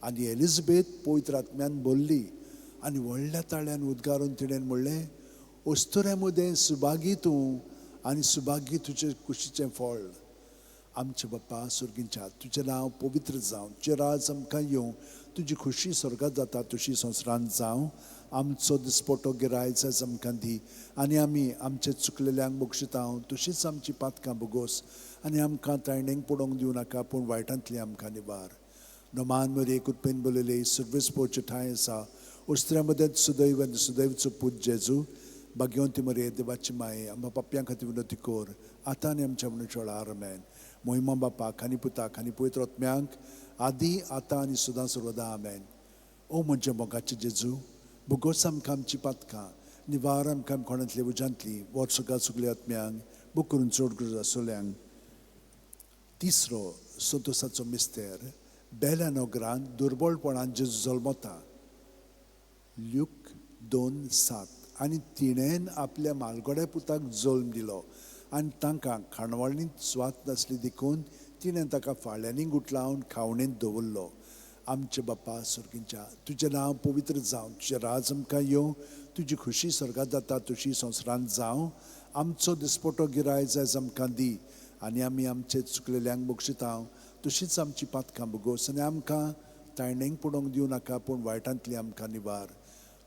[SPEAKER 1] आनी एलिजबेथ पवित्र आत्म्यान भरली आनी व्हडल्या ताळ्यान उद्गारून तिणें म्हणलें, ओस्तुऱ्या मदें सुभागी तूं आनी सुभागी तुजे कुशीचें फळ. आमचे बाप्पा सुर्गींच्या, तुजें नांव पवित्र जावं, तुजें राज आमकां येवं, तुजी खोशी स्वर्गात जाता तशी संवसारांत जावं. आमचो दिसपटो गिराय जायज आमकां दी आनी आमी आमचे चुकलेल्यांक बक्षिता तशींच आमची पातकां बोगोस आनी आमकां तायणेंक पडोवंक दिवं नाका, पूण वायटांतली आमकां निवार. नमान मरये, कृपेन बोलले, सुर्वीस पोवचे ठांय आसा, ओस्त्र्या मदें सुदैव आनी सुदैवचो पूत जेजू. भाग्यवंती मरये, देवाची माये, आमकां पापयां खातीर विनंती कर आतां आनी आमच्या मरणाच्या वेळार. आमेन. मोहिमा बापाक आनी पुताक आनी पवित्र आत्म्यांक, आदी आतां आनी सदां सर्वदा. आमेन. ओ म्हज्या मोगाचे जेजू, बोगोस आमकां आमची पातकां, निवार आमकां कोणांतली उज्यांतली, वर्सगा सगल्या आत्म्यांक बोकरून चड गरज आसोल्यांक. तिसरो संतोसाचो मिस्तेर, बेल्या नगरांत दुर्बळपणान जेजू जल्मता. ल्यूक 2:7. आनी तिणेन आपल्या मालगड्या पुताक जल्म दिलो आनी तांकां खाणवळींत सुवात नासली देखून तिणें ताका फाळ्यांनी गुटलावन खावणेंत दवरलो. आमचे बाप्पा सुर्गींच्या, तुजें नांव पवित्र जावं, तुजें राज आमकां येवं, तुजी खोशी स्वर्गात जाता तशी संवसारांत जावं. आमचो दिसपटो गिराय जायज आमकां दी आनी आमी आमचे चुकलेल्यांक बक्षिता तशींच आमची पातकां बोगोस आनी आमकां तायणेंक पडोवंक दिवं नाका, पूण वायटांतली आमकां निवार.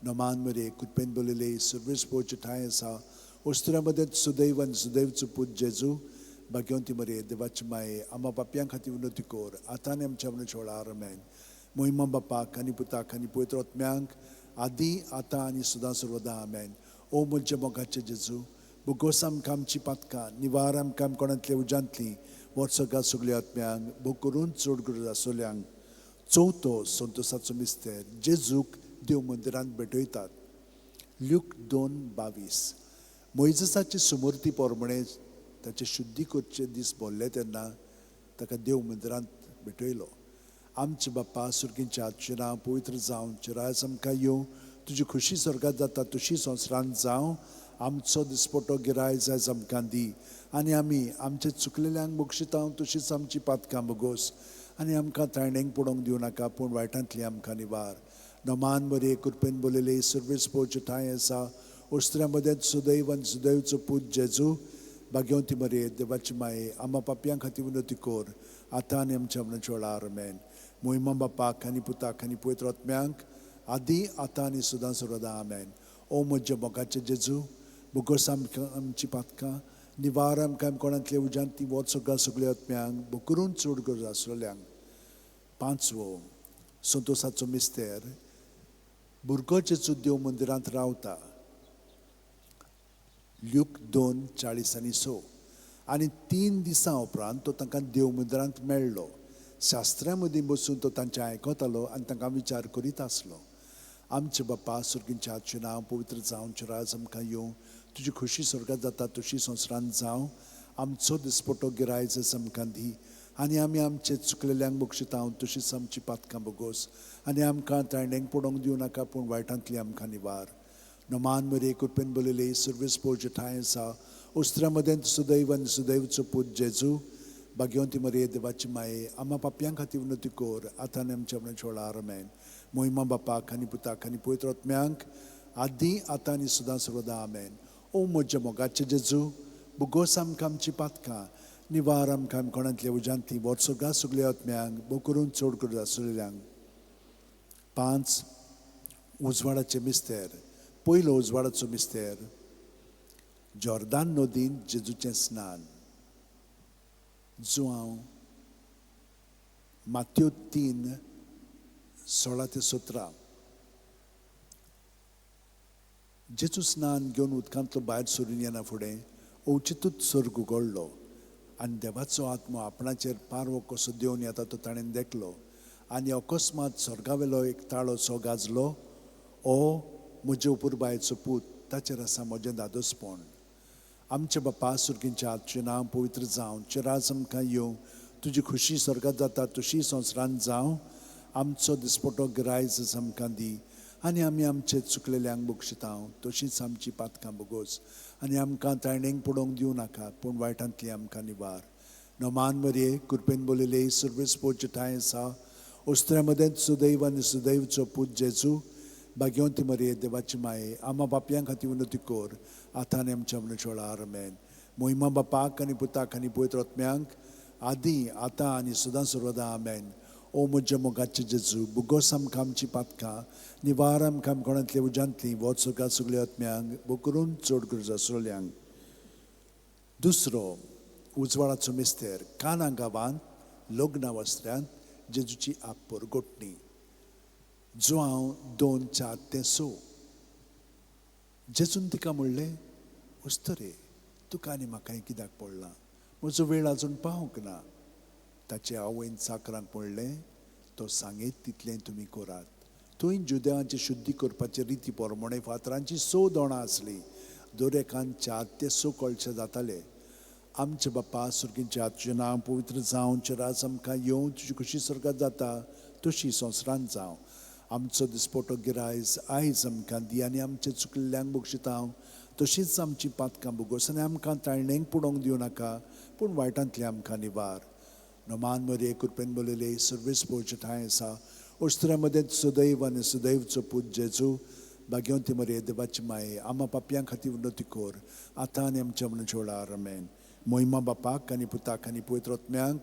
[SPEAKER 1] नमान मरये, कृपेन बोलले, सुर्वीस पोवचे ठांय आसा, ओस्त्र्या मदें सुदैव आनी सुदैवचो पूत जेजू. भाग्यवंती मरये, देवाची माये, आमा पापयां खातीर विनंती कर आतां आनी आमच्या मरणाच्या वेळार. आमेन. मोहिमा बापाक आनी पुताक आनी पवित्र आत्म्यांक, आदी आतां आनी सदां सर्वदा. आमेन. ओ म्हज्या मोगाचे जेजू, बोगोस आमकां आमची पातकां, निवार आमकां कोणांतल्या उज्यांतली, वर्सगा सगल्या आत्म्यांक बोकरून चड गरज आसोल्यांक. चवथो संतोसाचो मिस्तेर, जेजूक देव मंदिरांत भेटयतात. ल्यूक 2:22. मोयजसाची सुमूर्ती पोरमणे ताचे शुद्धी करचे दीस भरले तेन्ना ताका देव मंदिरांत भेटयलो आमचे बाप्पा सुर्गींच्या, तुजें नांव पवित्र जावं, तुजें राज आमकां येवं, तुजी खुशी स्वर्गात जाता तशी संवसारांत जावं. आमचो दिसपटो गिरायज आयज आमकां दी आनी आमी आमचे चुकलेल्यांक बक्षिता तशीच आमची पातकां बगोस आनी आमकां ताणेंक पडोवंक दिवं नाका, पूण वायटांतली आमकां निवार. नमान बरे कृपेन बोलयले सर्वेस पोवचे ठांय आसा. ओस्त्र्या मदें सुदैव आनी सुदैवचो पूत जेजू, भाग्यवंती मरे देवाची माये, आमा पापयां खातीर विनवती कर आतां आनी आमच्या मरणाच्या वेळार. आमेन. मोहिमा बापाक आनी पुताक आनी पवित्र आत्म्यांक, आदी आतां आनी सदां सर्वदा. आमेन. ओ म्हज्या मोगाचे जेजू, बोगस आमकां आमची पातकां निवार आमकां कोणांतले उज्यांत ती वच सगळ्या सगळ्या आत्म्यांक बोकरून चड गरज आसलेल्यांक. पांचवो संतोसाचो मिस्तेर, भुरगो जेजू देव मंदिरांत रावता. ल्यूक 2:40-6. आनी 3 दिसां उपरांत तो तांकां देव मंदिरांत मेळ्ळो. शास्त्र्यां मदीं बसून तो तांचें आयकतालो आनी तांकां विचार करीत आसलो. आमचे बाप्पा सुर्गींच्या, तुजें नांव पवित्र जावं, तुजें राज आमकां येवं, तुजी खुशी स्वर्गात जाता तशी संवसारांत जावं. आमचो दिसपटो गिरायज आमकां दी आनी आमी आमचे चुकलेल्यांक बक्षिता तशीच आमची पातकां बगोस आनी आमकां ताणेंक पडोवंक दिवं नाका, पूण वायटांतली आमकां निवार. नमान मरे कृपेन बोलयले सर्वेस पोवचे ठांय आसा. उस्त्र्या मदें सुदैव आनी सुदैवचो पूत जेजू, भाग्यवंती मरे देवाची माये, आमा पापयां खातीर विनवती कर आतां आनी आमच्या मरणाच्या वेळार. आमेन. मोहिमा बापाक आनी पुताक आनी पवित्र आत्म्यांक, आदी आतां आनी सदां सर्वदा. आमेन. ओ म्हज्या मोगाचे जेजू, बोगोस आमकां आमची पातकां निवार आमकां कोणांतल्या उज्यांतली वच सगळ्या सगळ्या आत्म्यांक बोकरून चड करून आसलेल्यांक. 5 उजवाडाचे मिस्तेर. पयलो उजवाडाचो मिस्तेर, जॉर्दान नदीन जेजूचें स्नान. जुआंव मात्यो 3:16-17. जेजू स्नान घेवन उदकांतलो भायर सरून येना फुडें अवचितूच सर्ग उगडलो आनी देवाचो आत्मो आपणाचेर पारवो कसो देंवन येता तो ताणें देखलो. आनी अकस्मात स्वर्गावेलो एक ताळो सो गाजलो, ओ म्हजे अपुरबायेचो पूत, ताचेर आसा म्हजें दादोसपण. आमचे बाप्पा सुर्गींच्या, तुजें नांव पवित्र जावं, तुजें राज आमकां येवं, तुजी खुशी स्वर्गात जाता तशी संवसारांत जावं. आमचो दिसपटो गिरायज आमकां दी आनी आमी आमचे चुकलेल्यांक बक्षिता तशीच आमची पातकां बगोस आनी आमकां ताणेंक पडोवंक दिवं नाका, पूण वायटांतली आमकां निवार. नमान मरये कृपेन बोलयले सर्वेस पोवचे ठांय आसा. ओस्त्र्या मदें सुदैव आनी सुदैवचो पूत जेजू, भाग्यवंती मरये देवाची माये, आमा बापयां खातीर विनवती कर आतां आनी आमच्या मरणाच्या वेळार. आमेन. मोहिमा बापाक आनी पुताक आनी पवित्र आत्म्यांक, आदी आतां आनी सदां सर्वदा. आमेन. ओ म्हज्या मोगाचे जेजू, बोगोस आमकां आमची पातकां निवार आमकां कोणांतले उज्यांतली वच सगळ्या सगळ्या आत्म्यांक बोकरून चड गरज आसलेल्यांक. दुसरो उजवाडाचो मिस्तेर, काना गांवांत लग्ना वस्त्र्यांत जेजूची आपपरगोटणी. जुआंव 2:4-6. जेजून तिका म्हणलें, उस्तरे तुका आनी म्हाका कित्याक पडलां, म्हजो वेळ आजून पावंक ना. ताचे आवयन चाकरांक म्हणलें, तो सांगीत तितलें तुमी करात. थंय जुदेवांची शुद्धी करपाचे रिती प्रमाणे फातरांची 6 दोणां आसलीं, दर एकान 4 ते 6 कळशे जाताले. आमचे बाप्पा सुर्गींच्या, तुजें नांव पवित्र जावं, तुजें राज आमकां येवं, तुजी खुशी स्वर्गात जाता तशी संवसारांत जावं. आमचो दिसपटो गिरायज आयज आमकां दी आनी आमचे चुकलेल्यांक बक्षिता तशीच आमची पातकां बोगोस आनी आमकां ताळणेंक पडोवंक दिवं नाका, पूण वायटांतली आमकां निवार. नमान मरये कृपेन बोलयले सर्वेस पोवचे ठांय आसा. ओस्त्र्या मदें सुदैव आनी सुदैवचो पूत जेजू, भाग्यवंती मरये देवाची माये, आमा पापयां खातीर विनवती कर आतां आनी आमच्या मरणाच्या वेळार. आमेन. मोहिमा बापाक आनी पुताक आनी पवित्र आत्म्यांक,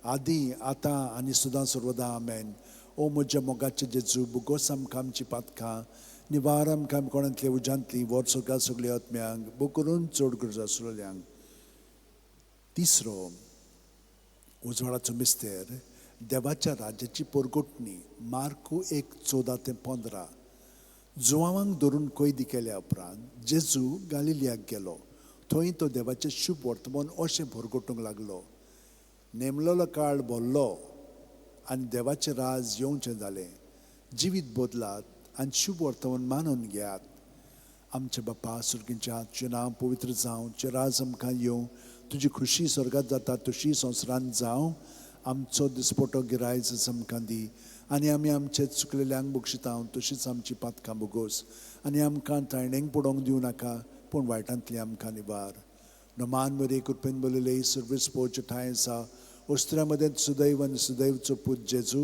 [SPEAKER 1] आदी आतां आनी सदां सर्वदा. आमेन. ओ म्हज्या मोगाचे जेजू, बोगोस आमकां आमची पातकां निवार आमकां कोणांतले उज्यांतली वच सगळ्या सगळ्या आत्म्यांक बोकरून चड गरज आसलेल्यांक. तिसरो उजवाडाचो मिस्तेर, देवाच्या राज्याची परगोटणी. मार्कू 1:14-15. जुवांक धरून कैदी केल्या उपरांत जेजू गालिलियाक गेलो. थंय तो देवाचें शुभ वर्तमान अशें भरगोटूंक लागलो. नेमलेलो काळ भरलो आनी देवाचें राज येवचें जालें. जिवीत बदलात आनी शुभ वर्तमान मानून घेयात. आमचे बाप्पा सुर्गींच्या, तुजें नांव पवित्र जावं, तुजें राज आमकां येवं, तुजी खुशी स्वर्गात जाता तशी संवसारांत जावं. आमचो दिसपटो गिरायज आमकां दी आनी आमी आमचे चुकलेल्यांक बक्षिता तशीच आमची पातकां बोगोस आनी आमकां तायणेंक पडोवंक दिवं नाका पूण वायटांतली आमकां निवार. नमान मरे कृपेन बलयले सर्वीस पोवचे ठांय आसा ओस्त्र्या मदें सुदैव आनी सुदैवचो पूत जेजू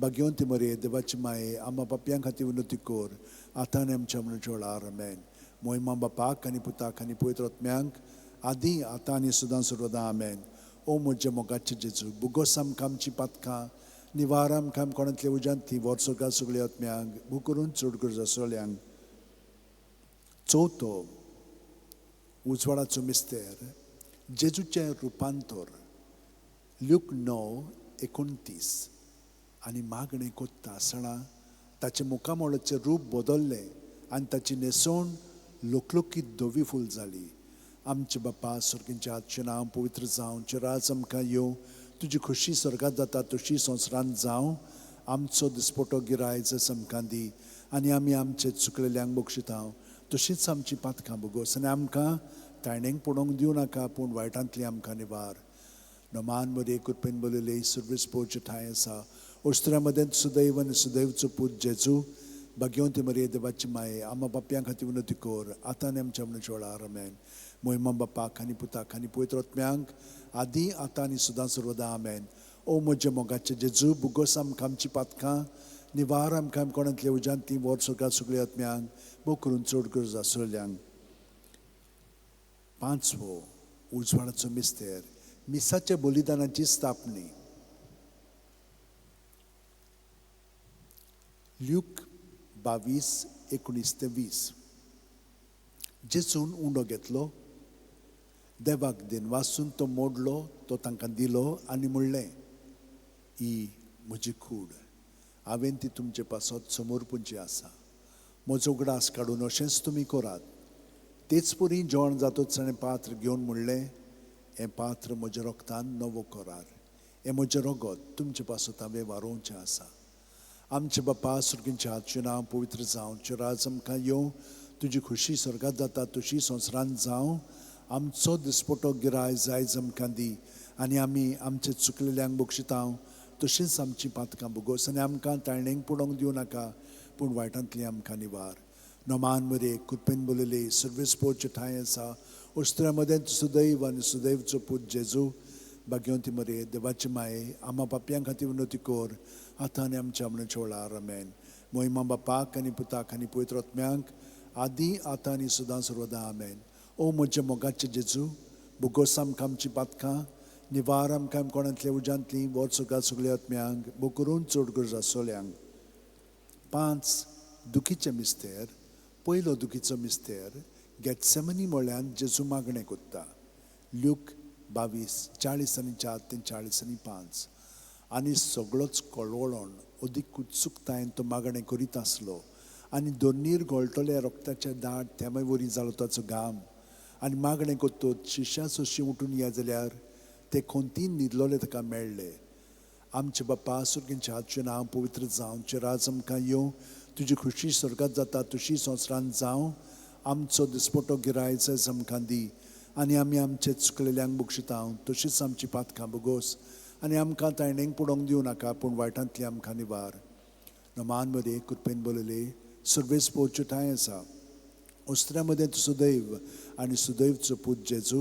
[SPEAKER 1] भाग्यवंती मरे देवाची माये आमा पापयां खातीर विनवती कर आतां आनी आमच्या मरणाच्या वेळार. आमेन. मोहिमा बापाक आनी पुताक आनी पवित्र आत्म्यांक आदी आतां आनी सदां सर्वदां. आमेन. ओ म्हज्या मोगाचे जेजू बुगोस आमकां आमची पातकां निवार आमकां कोणांतल्या उज्यांतली वर्सोगा सगळ्या आत्म्यांक भू करून चड गरज आसल्यांक. चवथो उजवाडाचो मिस्तेर जेजूचें रुपांतर. ल्यूक 9:29. आनी मागणें कोत्ता आसतना ताचें मुखामळाचें रूप बदल्लें आनी ताची न्हेसवण लोकलोकीत धवी फूल जाली. आमचे बापा सर्गींच्या हातचें नांव पवित्र जावं, तुजें राज आमकां येवं, तुजी खोशी स्वर्गांत जाता तशी संवसारांत जावं. आमचो दिसपटो गिरायज आमकां दी आनी आमी आमचे चुकलेल्यांक बक्षिता तशीच आमची पातकां बोगोस आनी आमकां तायणेंक पडोवंक दिवं नाका पूण वायटांतली आमकां निवार. नमान मरे कृपेन बलयले सर्वीस पोवचे ठांय आसा ओस्त्र्या मदें सुदैव आनी सुदैवचो पूत जेजू भाग्यवंती मरे देवाची माये आमा पापयां खातीर विनवती कर आतां आनी आमच्या मरणाच्या वेळार. आमेन. मोहिमा बापाक आनी पुताक आनी पवित्र आत्म्यांक आदी आतां आनी सदां सर्वदां. आमेन. ओ म्हज्या मोगाचे जेजू बुगोस आमकां आमची पातकां निवार आमकां कोणांतल्या उज्यांतली वर्सोगा सगळ्या आत्म्यांक भोव करून चड गरज आसल्यांक. पांचवो उजवाडाचो मिस्तेर मिसाच्या बलिदानाची स्थापणी. ल्यूक 22:19-20. जेजून उंडो घेतलो, देवाक दिनवासून तो मोडलो, तो तांकां दिलो आनी म्हणलें, ही म्हजी कूड, हांवें ती तुमचे पासत समर्पूंची आसा. म्हजो उगडास काडून अशेंच तुमी करात. तेच परी जेवण जातच ताणें पात्र घेवन म्हणलें, हें पात्र म्हज्या रोगतान नवो करार, हें म्हजें रगत तुमचे पासत हांवें वारोवचें आसा. आमचे बापा सर्गींच्या हातचें नांव पवित्र जावं, तुजें राज आमकां येवं, तुजी खोशी स्वर्गांत जाता तशी संवसारांत जावं. आमचो दिसपटो गिरायज आयज आमकां दी आनी आमी आमचे चुकलेल्यांक बक्षिता तशीच आमची पातकां बोगोस आनी आमकां ताळणेंक पडोवंक दिवं नाका पूण वायटांतली आमकां निवार. नमान मरे कृपेन बलयले सर्वीस पोवचे ठांय आसा ओस्त्र्या मदें सुदैव आनी सुदैवचो पूत जेजू भाग्यवंती मरे देवाची माये आमा पापयां खातीर विनवती कर आतां आनी आमच्या मरणाच्या वेळार. आमेन. मोहिमा बापाक आनी पुताक आनी पवित्र आत्म्यांक आदी आतां आनी सदां सर्वदां. आमेन. ओ म्हज्या मोगाचे जेजू बुगोस आमकां आमची पातकां निवार आमकां कोणांतल्या उज्यांतली वर्सोगा सगळ्या आत्म्यांक भोव करून चड गरज आसल्यांक. पांच दुखीचे मिस्तेर. पयलो दुखीचो मिस्तेर गेटसेमनी म्हळ्यान जेजू मागणें कोत्ता. ल्यूक 22:44 45. आनी सगळोच कळवळोन अदीक उत्सुकतायेन तो मागणें करीत आसलो आनी दोनीर गळटले रोगताच्या दाट थेंबे वरी जालो ताचो घाम. आनी मागणें कोत्तोच शिश्या सोशी उठून या जाल्यार ते खोंतीन न्हिदलोले ताका मेळ्ळे. आमचे बापा सर्गींच्या हातचें नांव पवित्र जावं, तुजें राज आमकां येवं, तुजी खोशी स्वर्गांत जाता तशी संवसारांत जावं. आमचो दिसपटो गिरायज आमकां दी आनी आमी आमचे चुकलेल्यांक बक्षिता तशीच आमची पातकां बोगोस आनी आमकां तायणेंक पडोवंक दिवं नाका पूण वायटांतली आमकां निवार. नमान मरे कृपेन बलयले सर्वेस पोवचे ठांय आसा ओस्त्र्या मदें सुदैव आनी सुदैवचो पूत जेजू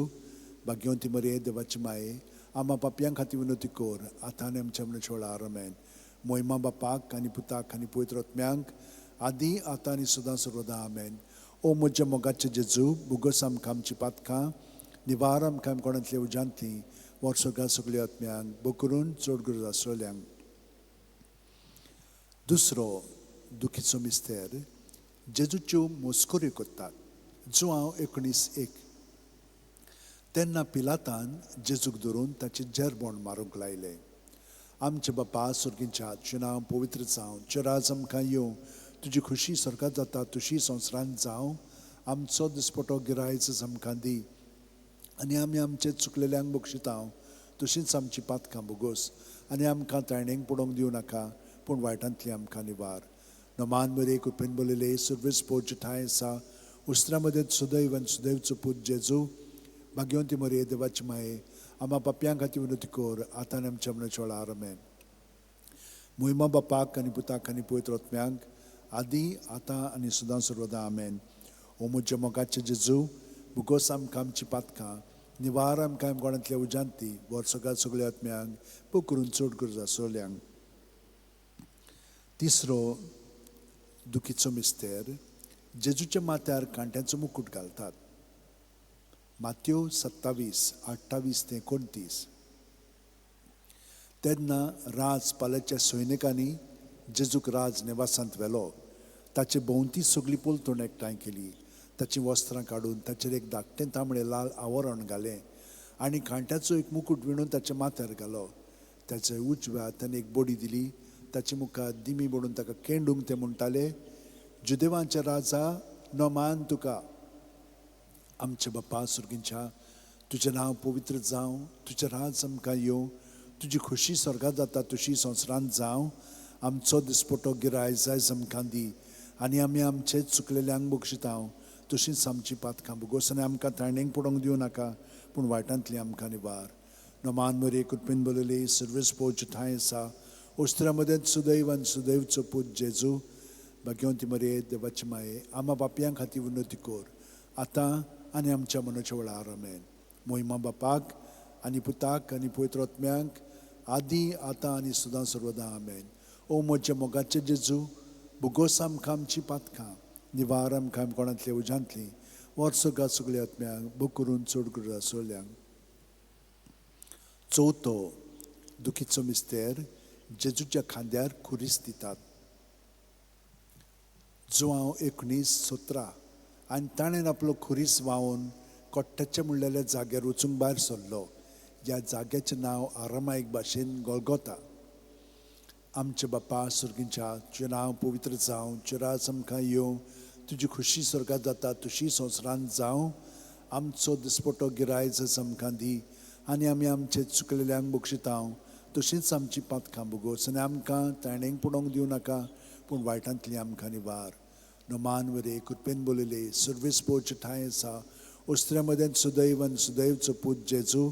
[SPEAKER 1] भाग्यवंती मरे देवाची माये आमा पापयां खातीर विनवती कर आतां आनी आमच्या मरणाच्या वेळार. आमेन. मोहिमा बापाक आनी पुताक आनी पवित्र आत्म्यांक आदी आतां आनी सदां सर्वदां. आमेन. ओ म्हज्या मोगाचे जेजू बुगोस आमकां आमची पातकां निवार आमकां कोणांतल्या उज्यांतली वर्सोगा सगळ्या आत्म्यांक भोव करून चड गरज आसल्यांक. दुसरो दुखीचो मिस्तेर जेजूच्यो मस्कऱ्यो करतात. जुआंव 19:1. तेन्ना पिलातान जेजूक धरून ताचें जेरबोण मारूंक लायलें. आमचे बापा सर्गींच्या हातचें नांव पवित्र जावं, तुजें राज आमकां येवं, तुजी खोशी स्वर्गांत जाता तशी संवसारांत जावं. आमचो दिसपटो गिरायज आमकां दी आनी आमी आमचे चुकलेल्यांक बक्षिता तशीच आमची पातकां बोगोस आनी आमकां तायणेंक पडोवंक दिवं नाका पूण वायटांतली आमकां निवार. नमान मरे कृपेन बलयले सर्वीस पोवचे ठांय आसा उस्त्रा मदें सुदैव आनी सुदैवचो पूत जेजू भाग्यवंती मरे देवाची माये आमा पापयां खातीर विनवती कर आतां आनी आमच्या मरणाच्या वेळार. आमेन. मोहिमा बापाक आनी पुताक आनी पवित्र आत्म्याक, आदी आतां आनी सदां सर्वदा. आमेन. ओ म्हज्या मोगाचे जेजू, भुगोस आमकां आमची पातकां, निवार आमकां गोडांतल्या उजांती, वर्सगात सगळ्या आत्म्यांक, पोकरून चड गरज आसल्यांक. तिसरो दुखीचो मिस्तेर, जेजूच्या माथ्यार कांट्यांचो मुकूट घालतात. मात्यो 27 28 ते 29. तेन्ना राज पाल्याच्या सैनिकांनी जेजूक राज निवासांत व्हेलो. ताचे भोंवती सगळी पलतण एकठांय केली. ताचीं वस्त्रां काडून ताचेर एक धाकटें तांबडें लाल आवरण घालें आनी कांट्याचो एक मुकूट विणून ताच्या माथ्यार घालो. ताच्या उजव्या हातान एक बडी दिली. ताचे मुखार दिमी बडून ताका केंडूंक ते म्हणटाले, जुदेवांच्या राजा नमान तुका. आमच्या बापा सुर्गींच्या, तुजें नांव पवित्र जावं, तुजें राज आमकां येवं, तुजी खोशी स्वर्गांत जाता तशी संवसारांत जावं. आमचो दिसपटो गिराय जायज आमकां दी आनी आमी आमचे चुकलेल्यांक बक्षितांव तशींच आमची पातकां भोगोस आनी आमकां ताणेंक पडोवंक दिवं नाका, पूण वायटांतली आमकां निवार. नमान मरे कृपेन बरयले सर्वेस पोवचे ठांय आसा, ओस्त्रा मदेंत सुदैव आनी सुदैवचो पूत जेजू, भाग्यवंती मरे देवाची माये, आमा बापयां खातीर विनवती कर आतां आनी आमच्या मनाच्या वेळार. आमेन. मोहिमा बापाक आनी पुताक आनी पवित्र आत्म्यांक, आदी आतां आनी सदां सर्वदां. आमेन. ओ म्हज्या मोगाचे जेजू, भुगोस आमकां आमची पातकां, निवार आमकां कोणांतल्या उजांतली, वर्सगात सगळ्या आत्म्यांक, भोग करून चड गरज आसल्यांक. चवथो दुखीचो मिस्तेर, जेजूच्या खांद्यार खुरीस दितात. जुवांव 19:17. आनी ताणें आपलो खुरीस व्हांवून कोट्ट्याच्या म्हणलेल्या जाग्यार वचूंक भायर सरलो. ह्या जाग्याचें नांव आरामायक भाशेन गोलगोता. आमच्या बापा सुर्गींच्या, तुजें नांव पवित्र जावं, तुजें राज आमकां येवं, तुजी खोशी स्वर्गांत जाता तशी संवसारांत जावं. आमचो दिसपटो गिरायज आमकां दी आनी आमी आमचे चुकलेल्यांक बक्षितांव तशींच आमची पातकां भोगोस आनी आमकां ताणेंक पडोवंक दिवं नाका, पूण वायटांतली आमकां निवार. नमान वरे कृपेन बोलयले सर्वेस पोवचे ठांय आसा, ओस्त्र्या मदेंत सुदैव आनी सुदैवचो पूत जेजू,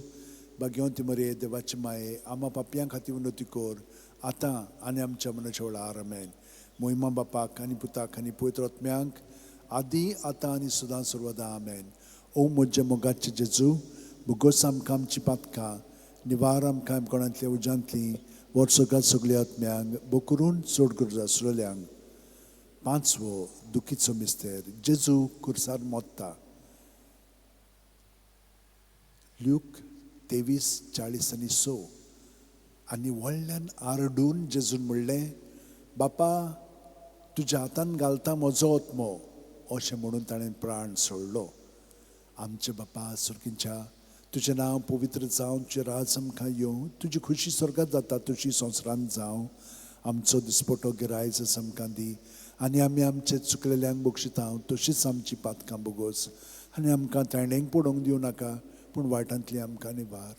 [SPEAKER 1] भाग्यवंती मरे देवाची माये, आमा पापयां खातीर विनवती कर आतां आनी आमच्या मनाच्या वेळार. आमेन. मोहिमा बापाक आनी पुताक आनी पवित्र आत्म्यांक, आदी आतां आनी सदां सर्वदां. आमेन. ओ म्हज्या मोगाचे जेजू, भुगोस आमकां आमची पातकां, निवार आमकां कोणांतल्या उजांतली, वर्सगात सगळ्या आत्म्यांक, बोकरून चड गरज आसलेल्यांक. पांचवो दुखीचो मिस्तेर, जेजू खुर्सार मोत्ता. ल्यूक 23:40 आनी 6. आनी व्हडल्यान आरडून जेजून म्हणलें, बापा तुज्या हातान घालता म्हजो आत्मो, अशें म्हणून ताणें प्राण सोडलो. आमचे बापा सुर्गींच्या, तुजें नांव पवित्र जावं, तुजें राज आमकां येवं, तुजी खोशी स्वर्गांत जाता तशी संवसारांत जावं. आमचो दिसपटो गिरायज आमकां दी आनी आमी आमचे चुकलेल्यांक बक्षितांव तशीच आमची पातकां भोगोस आनी आमकां ताणेंक पडोवंक दिवं नाका, पूण वायटांतली आमकां निवार.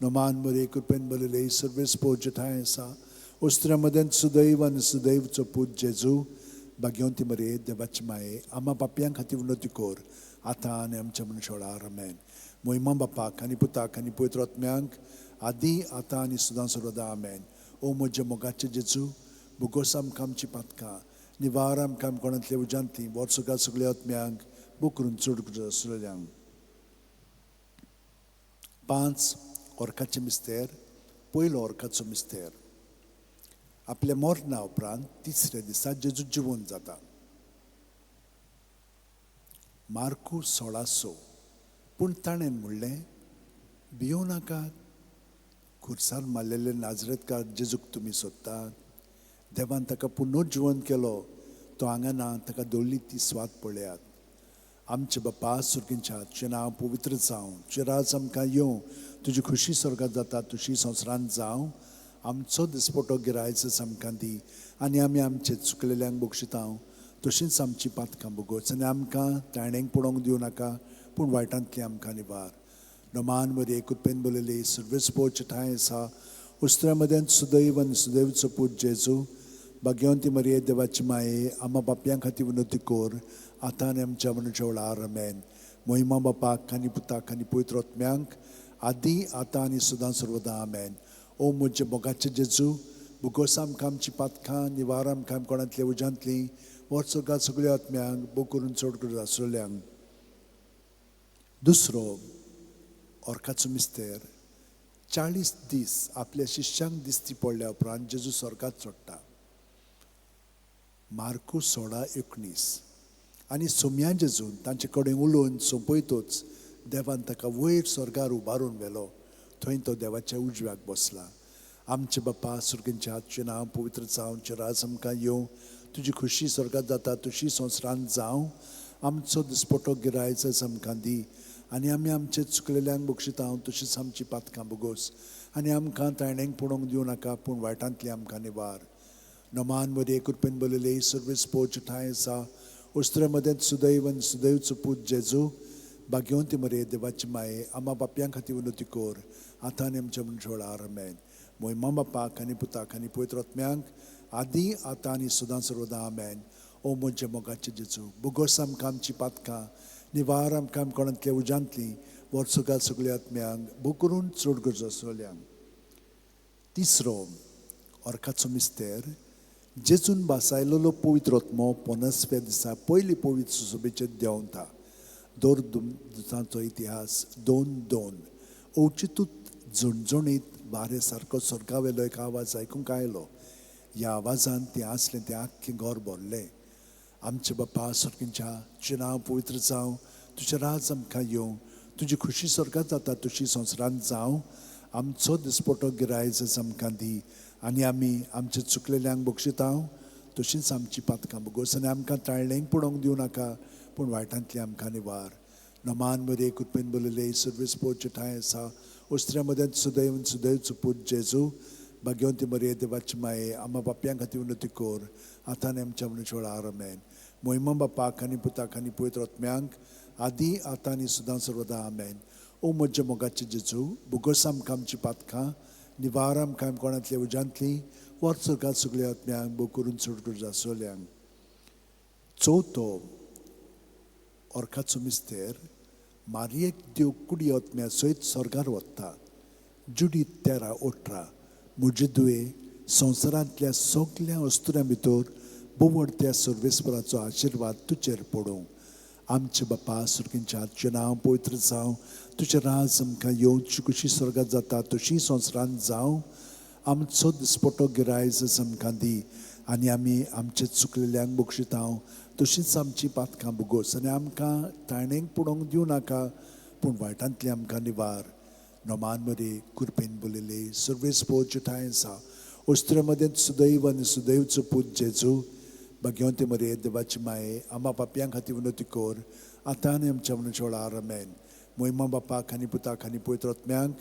[SPEAKER 1] नमान बरे कृपेन बरयले सर्वेस पोवचे ठांय आसा, ओस्त्र्या मदेंत सुदैव आनी सुदैवचो पूत जेजू, भाग्यवंती मरे देवाची माये, आमा पापयां खातीर विनवती कर आतां आनी आमच्या मनशा वेळार. आमेन. मोहिमा बापाक आनी पुताक आनी पवित्र आत्म्यांक, आदी आतां आनी सदां सर्वदां. आमेन. ओ म्हज्या मोगाचे जेजू, भुगोस आमकां आमची पातकां, निवार आमकां कोणांतल्या उजांतली, वर्सगात सगळ्या आत्म्यांक, बोकरून चड गरज आसलेल्यांक. 5 ओर्काचे मिस्तेर, पयलो ओर्काचो मिस्तेर. आपल्या मरणा उपरांत तिसऱ्या दिसा जेजू जिवंत जाता. मार्कू 16:6. पूण ताणें म्हणलें, भियों नाकात, खुर्सार मारलेले नाजरेतकार जेजूक तुमी सोदतात. देवान ताका पुनर्जिवंत केलो, तो हांगा ना, ताका दवरली ती स्वाद पळयात. आमचे बापा सुर्गींच्या, तुजें नांव पवित्र जावं, तुजें राज आमकां येवं, तुजी खोशी स्वर्गांत जाता तशी संवसारांत जावं. आमचो दिसपटो गिरायज आमकां दी आनी आमी आमचे चुकलेल्यांक बक्षितांव तशींच आमची पातकां भोगोस आनी आमकां ताणेंक पडोवंक दिवं नाका, पूण वायटांतली आमकां निवार. नमान मरे कृपेन बरयले सर्वेस पोवचे ठांय आसा, उस्त्र्या मदेंत सुदैव आनी सुदैवचो पूत जेजू, भाग्यवंती मरे देवाची माये, आमा बापयां खातीर विनवती कर आतां आनी आमच्या मनाच्या वेळार. आमेन. मोहिमा बापाक आनी पुताक आनी पवित्र आत्म्यांक, आदी आतां आनी सदां सर्वदां. आमेन. ओ म्हजे मोगाचे जेजू, भुगोस आमकां आमची पातकां, निवार आमकां कोणांतल्या उज्यांतलीं, वर्सगां सगळ्या आत्म्यांक भोग करून चड करून आसलेल्यांक. दुसरो ऑर्काचो मिस्तेर. 40 दीस आपल्या शिश्यांक दिसती पडल्या उपरांत जेजू स्वर्गात चडटा. मार्कू 16:19. आनी सोम्या जेजून तांचे कडेन उलोवन सोंपयतोच देवान ताका वयर स्वर्गार उबारून व्हेलो. थंय तो देवाच्या उजव्याक बसला. आमचे बापा सुर्गींच्या, तुजें नांव पवित्र जावं, तुजें राज आमकां येवं, तुजी खुशी स्वर्गात जाता तशी संवसारांत जावं. आमचो दिसपटो गिरायच आमकां दी आनी आमी आमचे चुकलेल्यांक बक्षिता तशीच आमची पातकां बोगोस आनी आमकां ताणेंक पळोवंक दिवं नाका, पूण वायटांतली आमकां निवार. नमान मदीं कृपेन बरयले सर्वीस पोच ठांय आसा. उस्त्रे मदेंत सुदैव आनी सुदैवचो पूत जेजू, भाग्यवंती मरे देवाची माये, आमा बापयां खातीर विनवती कर आतां आनी आमच्या मनशां. आमेन. मोहिमा बापाक आनी पुताक आनी पवित्र आत्म्यांक, आदी आतां आनी सदां सर्वदां. आमेन. ओ म्हज्या मोगाचे जेजू, बोगोस आमकां आमची पातकां, निवार आमकां कोणांतल्या उज्यांतली, वर्सगां सगळ्या आत्म्यांक भोग करून चड गरज आसलेल्यांक. तिसरो ऑर्काचो मिस्तेर. जेजून भासायलेलो पवित्र आत्मो 50व्या दिसा पयली पवित्र सुसोबेचेर देंवता. दर दिसांचो इतिहास 2:2. अवचितूच झणझणीत वारे सारको स्वर्गावेलो एक आवाज आयकूंक आयलो. ह्या आवाजान तें आसलें तें आख्खें घर भरलें. आमचे बापा स्वर्गींच्या, तुजें नांव पवित्र जावं, तुजें राज आमकां येवं, तुजी खुशी स्वर्गात जाता तशी संवसारांत जावं. आमचो दिसपटो गिरायज आमकां दी आनी आमी आमचे चुकलेल्यांक बक्षिता तशींच आमची पातकां बोगोस आनी आमकां ताळणेंक पडोवंक दिवं नाका, पूण वायटांतली आमकां निवार. नमान मरे कृपेन बरयले सर्वीस पोच ठांय आसा. उस्त्र्या मदेंत सुदैव सुदैवचो पूत जेजू, भाग्यवंती मरे देवाची माये, आमा बापयां खातीर विनवती कर आतां आनी आमच्या मनशां. आमेन. मोहिमा बापाक आनी पुताक आनी पवित्र आत्म्यांक, आदी आतां आनी सदां सर्वदां. आमेन. ओ म्हज्या मोगाचे जेजू, बोगोस आमकां आमची पातकां, निवार आमकां कोणांतल्या उज्यांतली, वर्सगां सगळ्या आत्म्यांक भोग करून चड गरज आसलेल्यांक. चवथो ऑर्काचो मिस्तेर. मारयेक देव कुडी आत्म्या सयत स्वर्गार वता. जुडी 13:18. म्हजे दुये संवसारांतल्या सगल्या अस्तुऱ्यां भितर बोवड त्या सर्वेस्पराचो आशिर्वाद तुजेर पडूं. आमचे बापा सुर्गींच्या, तुजें नांव पवित्र जावं, तुजें राज आमकां येवं, तुजी खुशी स्वर्गात जाता तशी संवसारांत जावं. आमचो दिसपटो गिरायज आमकां दी आनी आमी आमचे चुकलेल्यांक बक्षिता तशींच आमची पातकां बोगोस आनी आमकां ताणेंक पडोवंक दिवं नाका, पूण वायटांतली आमकां निवार. नमान मरे कृपेन बरयले सर्वेस पोच ठांय आसा. उस्त्रे मदेंत सुदैव आनी सुदैवचो पूत जेजू, भाग्यवंती मरे देवाची माये, आमा पापयां खातीर विनवती कर आतां आनी आमच्या मनशां. आमेन. मोहिमा बापाक आनी पुताक आनी पवित्र आत्म्यांक,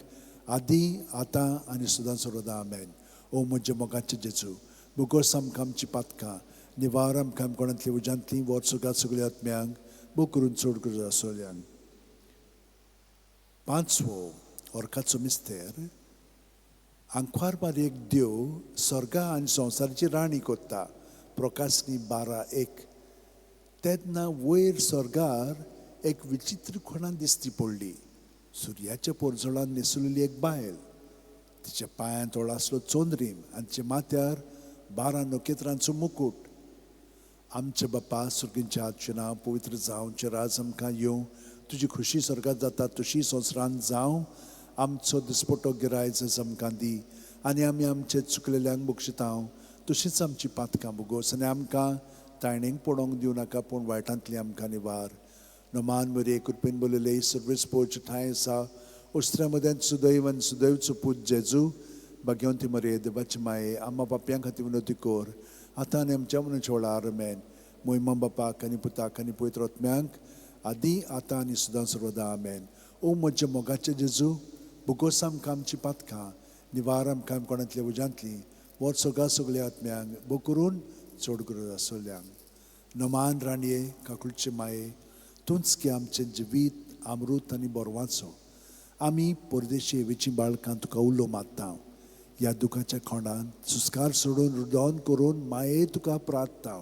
[SPEAKER 1] आदी आतां आनी सदां सर्वदां. आमेन. ओ म्हज्या मोगाचे जेजू, बोगोस आमकां आमची पातकां, निवार आमकां कोणांतली उज्यांतली, वर्सगां सगळ्या आत्म्यांक भोग करून चड गरज आसलेल्यांक. पांचवो ऑर्काचो मिस्तेर. आंकवार मारयेक देव स्वर्गा आनी संवसाराची राणी कोत्ता. प्रकाशनी 12:1. तेन्ना वयर स्वर्गार एक विचित्र खुणां दिसती पडली. सुर्याच्या पोरजोळान न्हेसुलेली एक बायल, तिच्या पांयांत आसलो चोंद्रीम आनी तिच्या माथ्यार 12 नखेत्रांचो मुकूट. आमचे बापा सुर्गींच्या, तुजें नांव पवित्र जावं, तुजें राज आमकां येवं, तुजी खुशी स्वर्गात जाता तशी संवसारांत जावं. आमचो दिसपटो गिरायज आमकां दी आनी आमी आमचे चुकलेल्यांक बक्षिता तशींच आमची पातकां बोगोस आनी आमकां ताणेंक पडोवंक दिवं नाका, पूण वायटांतली आमकां निवार. नमान मरे कृपेन बरयले सर्वीस पोच ठांय आसा. उस्त्र्या मदेंत सुदैव आनी सुदैवचो पूत जेजू, भाग्यवंती मरे देवाची माये, आमा बापयां खातीर विनवती कर आतां आनी आमच्या मनशां. आमेन. मोहिमा बापाक आनी पुताक आनी पवित्र आत्म्यांक, आदी आतां आनी सदां सर्वदां. आमेन. ओ म्हज्या मोगाचे जेजू, बोगोस आमकां आमची पातकां, निवार आमकां कोणांतल्या उज्यांतली, वर्सगां सगळ्या आत्म्यांक भोग करून चड गरज आसलेल्यांक. नमान राणये काकुळचे माये, तूंच की आमचें जिवीत अमृत आनी बोरवाचो. आमी परदेशी हेवेची बाळकां तुका उलो मारता. ह्या दुखाच्या खोंडान सुस्कार सोडून रुदोन करून माये तुका प्रार्थता.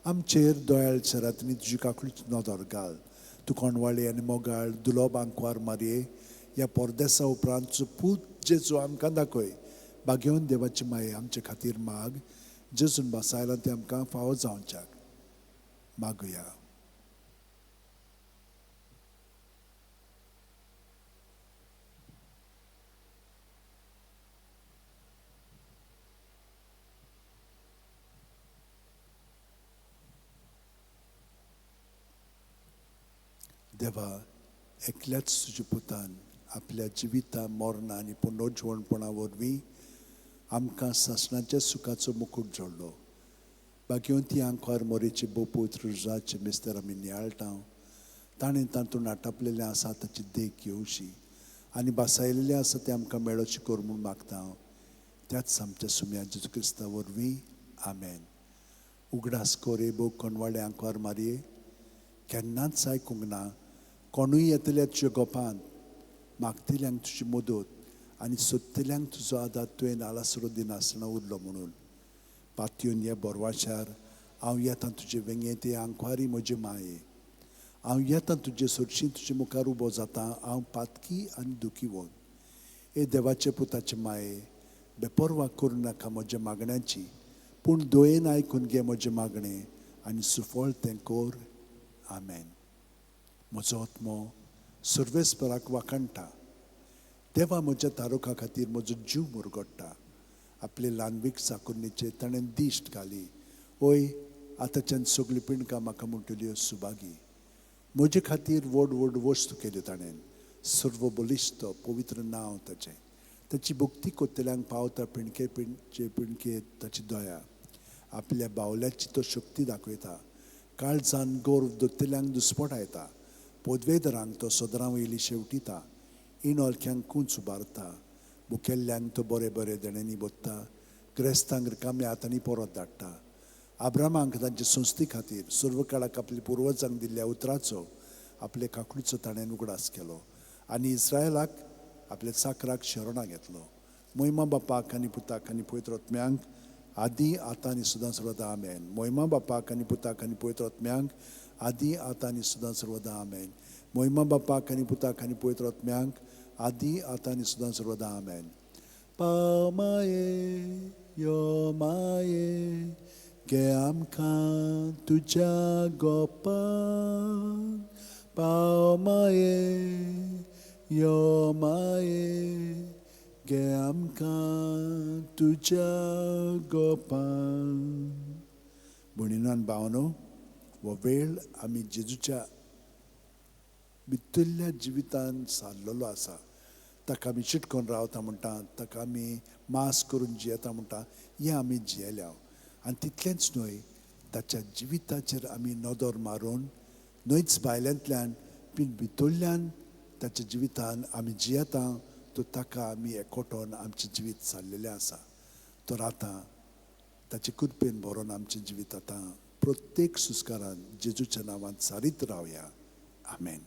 [SPEAKER 1] आमचेर दोयाळ शरातनी तुजी काकुळची नदर घाल. तूं कोणवाळी आनी मोगाळ दुलोब आंकवार मारये, ह्या परदेसा उपरांत तुजो पूत जेजू आमकां दाखय. भाग्यवंत देवाची माये आमचे खातीर माग. जेजून भासायला तें आमकां फावो जावच्याक मागुया. देवा, एकल्याच तुज्या पुतान आपल्या जिविता मरणा आनी पुनर्जिवणपणा वरवीं आमकां सासणाच्या सुखाचो मुकूट जोडलो. भाग्यवंती आंकवार मोरेचे बोपूत रुजाचे मिस्तर आमी नियाळटा. ताणें तातूंत आटापलेलें आसा ताची देख घेवची आनी भासायलेलें आसा तें आमकां मेळोचें कर म्हूण मागता हांव त्याच आमच्या सुम्या जेजू क्रिस्ता वरवीं. आमेन. उगडास कर हे भोव कोणवाळे आंकवार मारये, केन्नाच आयकूंक ना कोणूय येतल्या तुज्या गोपांत. मागतल्यांक तुजी मदत आनी सोदतल्यांक तुजो आदार तुवें आलासरो दिनासतना उरलो म्हणून पातयेवन ह्या बोरवाच्यार हांव येता तुजे वेंगेंत. आंकवारी म्हजे माये, हांव येता तुजे सरशीं, तुजे मुखार उबो जाता हांव पातकी आनी दुखीवन. हे देवाचे पुताचे माये, बेपर्वा करूं नाका म्हज्या मागण्याची, पूण दयेन आयकून घे म्हजें मागणें आनी सुफळ तें कर. आमेन. म्हजो आत्मो सर्वेस्पराक वाखाणटा. देवा म्हज्या तारुखा खातीर म्हजो जीव मुरगडटा. आपले ल्हानवीक चाकुरणीचेर ताणें दिश्ट घाली. ओय आतांच्यान सगळीं पिंडकां म्हाका म्हणटल्यो सुभागी. म्हजे खातीर व्हड व्हड वस्तू केल्यो ताणें. सर्व बलिश्ट पवित्र नांव ताचें. ताची भक्ती कोत्तल्यांक पावता पिणके पिणचे पिणके ताची दया. आपल्या बावल्याची तो शक्ती दाखयता. काळजान गौरव दोत्तल्यांक दुस्पटायता. पदवेदरांक तो सदरां वयली शेवटिता. इणोलख्यांक कूंच उबारता. मुखेल्ल्यांक तो बरे बरे देण्यांनी बोत्ता. ग्रेस्तांक रिकाम्या हातांनी परत धाडटा. आब्रामांक तांचे संस्थे खातीर सर्व काळाक आपल्या पुर्वजांक दिल्ल्या उतराचो आपले काकडीचो ताणें उगडास केलो आनी इस्रायलाक आपल्या चाकराक शरणां घेतलो. मोहिमा बापाक आनी पुताक आनी पवित्र आत्म्यांक आदी आतां आनी सदां सर्वदा. आमेन. मोहिमा बापाक आनी पुताक आनी पवित्र आत्म्यांक आदी आतां आनी सदां सर्वदा. आमेन. मोहिमा बापाक आनी पुताक आनी पवित्र आत्म्यांक आदी आतां आनी सदां सर्वदा. आमेन. पाव माये यो माये, घे आमकां तुज्या गोपाक. पाव माये यो माये, घे आमकां तुज्या गोपाक. भयणीनो आनी भावांनो, हो वेळ आमी जेजूच्या भितरल्या जिवितान सारलेलो आसा. ताका आमी चिटकोन रावता म्हणटा, ताका आमी मास करून जियेता म्हणटा, हें आमी जियेल्या. आनी तितलेंच न्हय, ताच्या जिविताचेर आमी नदर मारून न्हयच भायल्यांतल्यान पूण भितरल्यान ताच्या जिवितान आमी जियेता तर ताका आमी एकवटोन आमचें जिवीत सारलेलें आसा. तर आतां ताचे कृपेन भरोन आमचें जिवीत आतां प्रत्येक सुस्कारान जेजूच्या नांवान सारीत रावया. आमेन.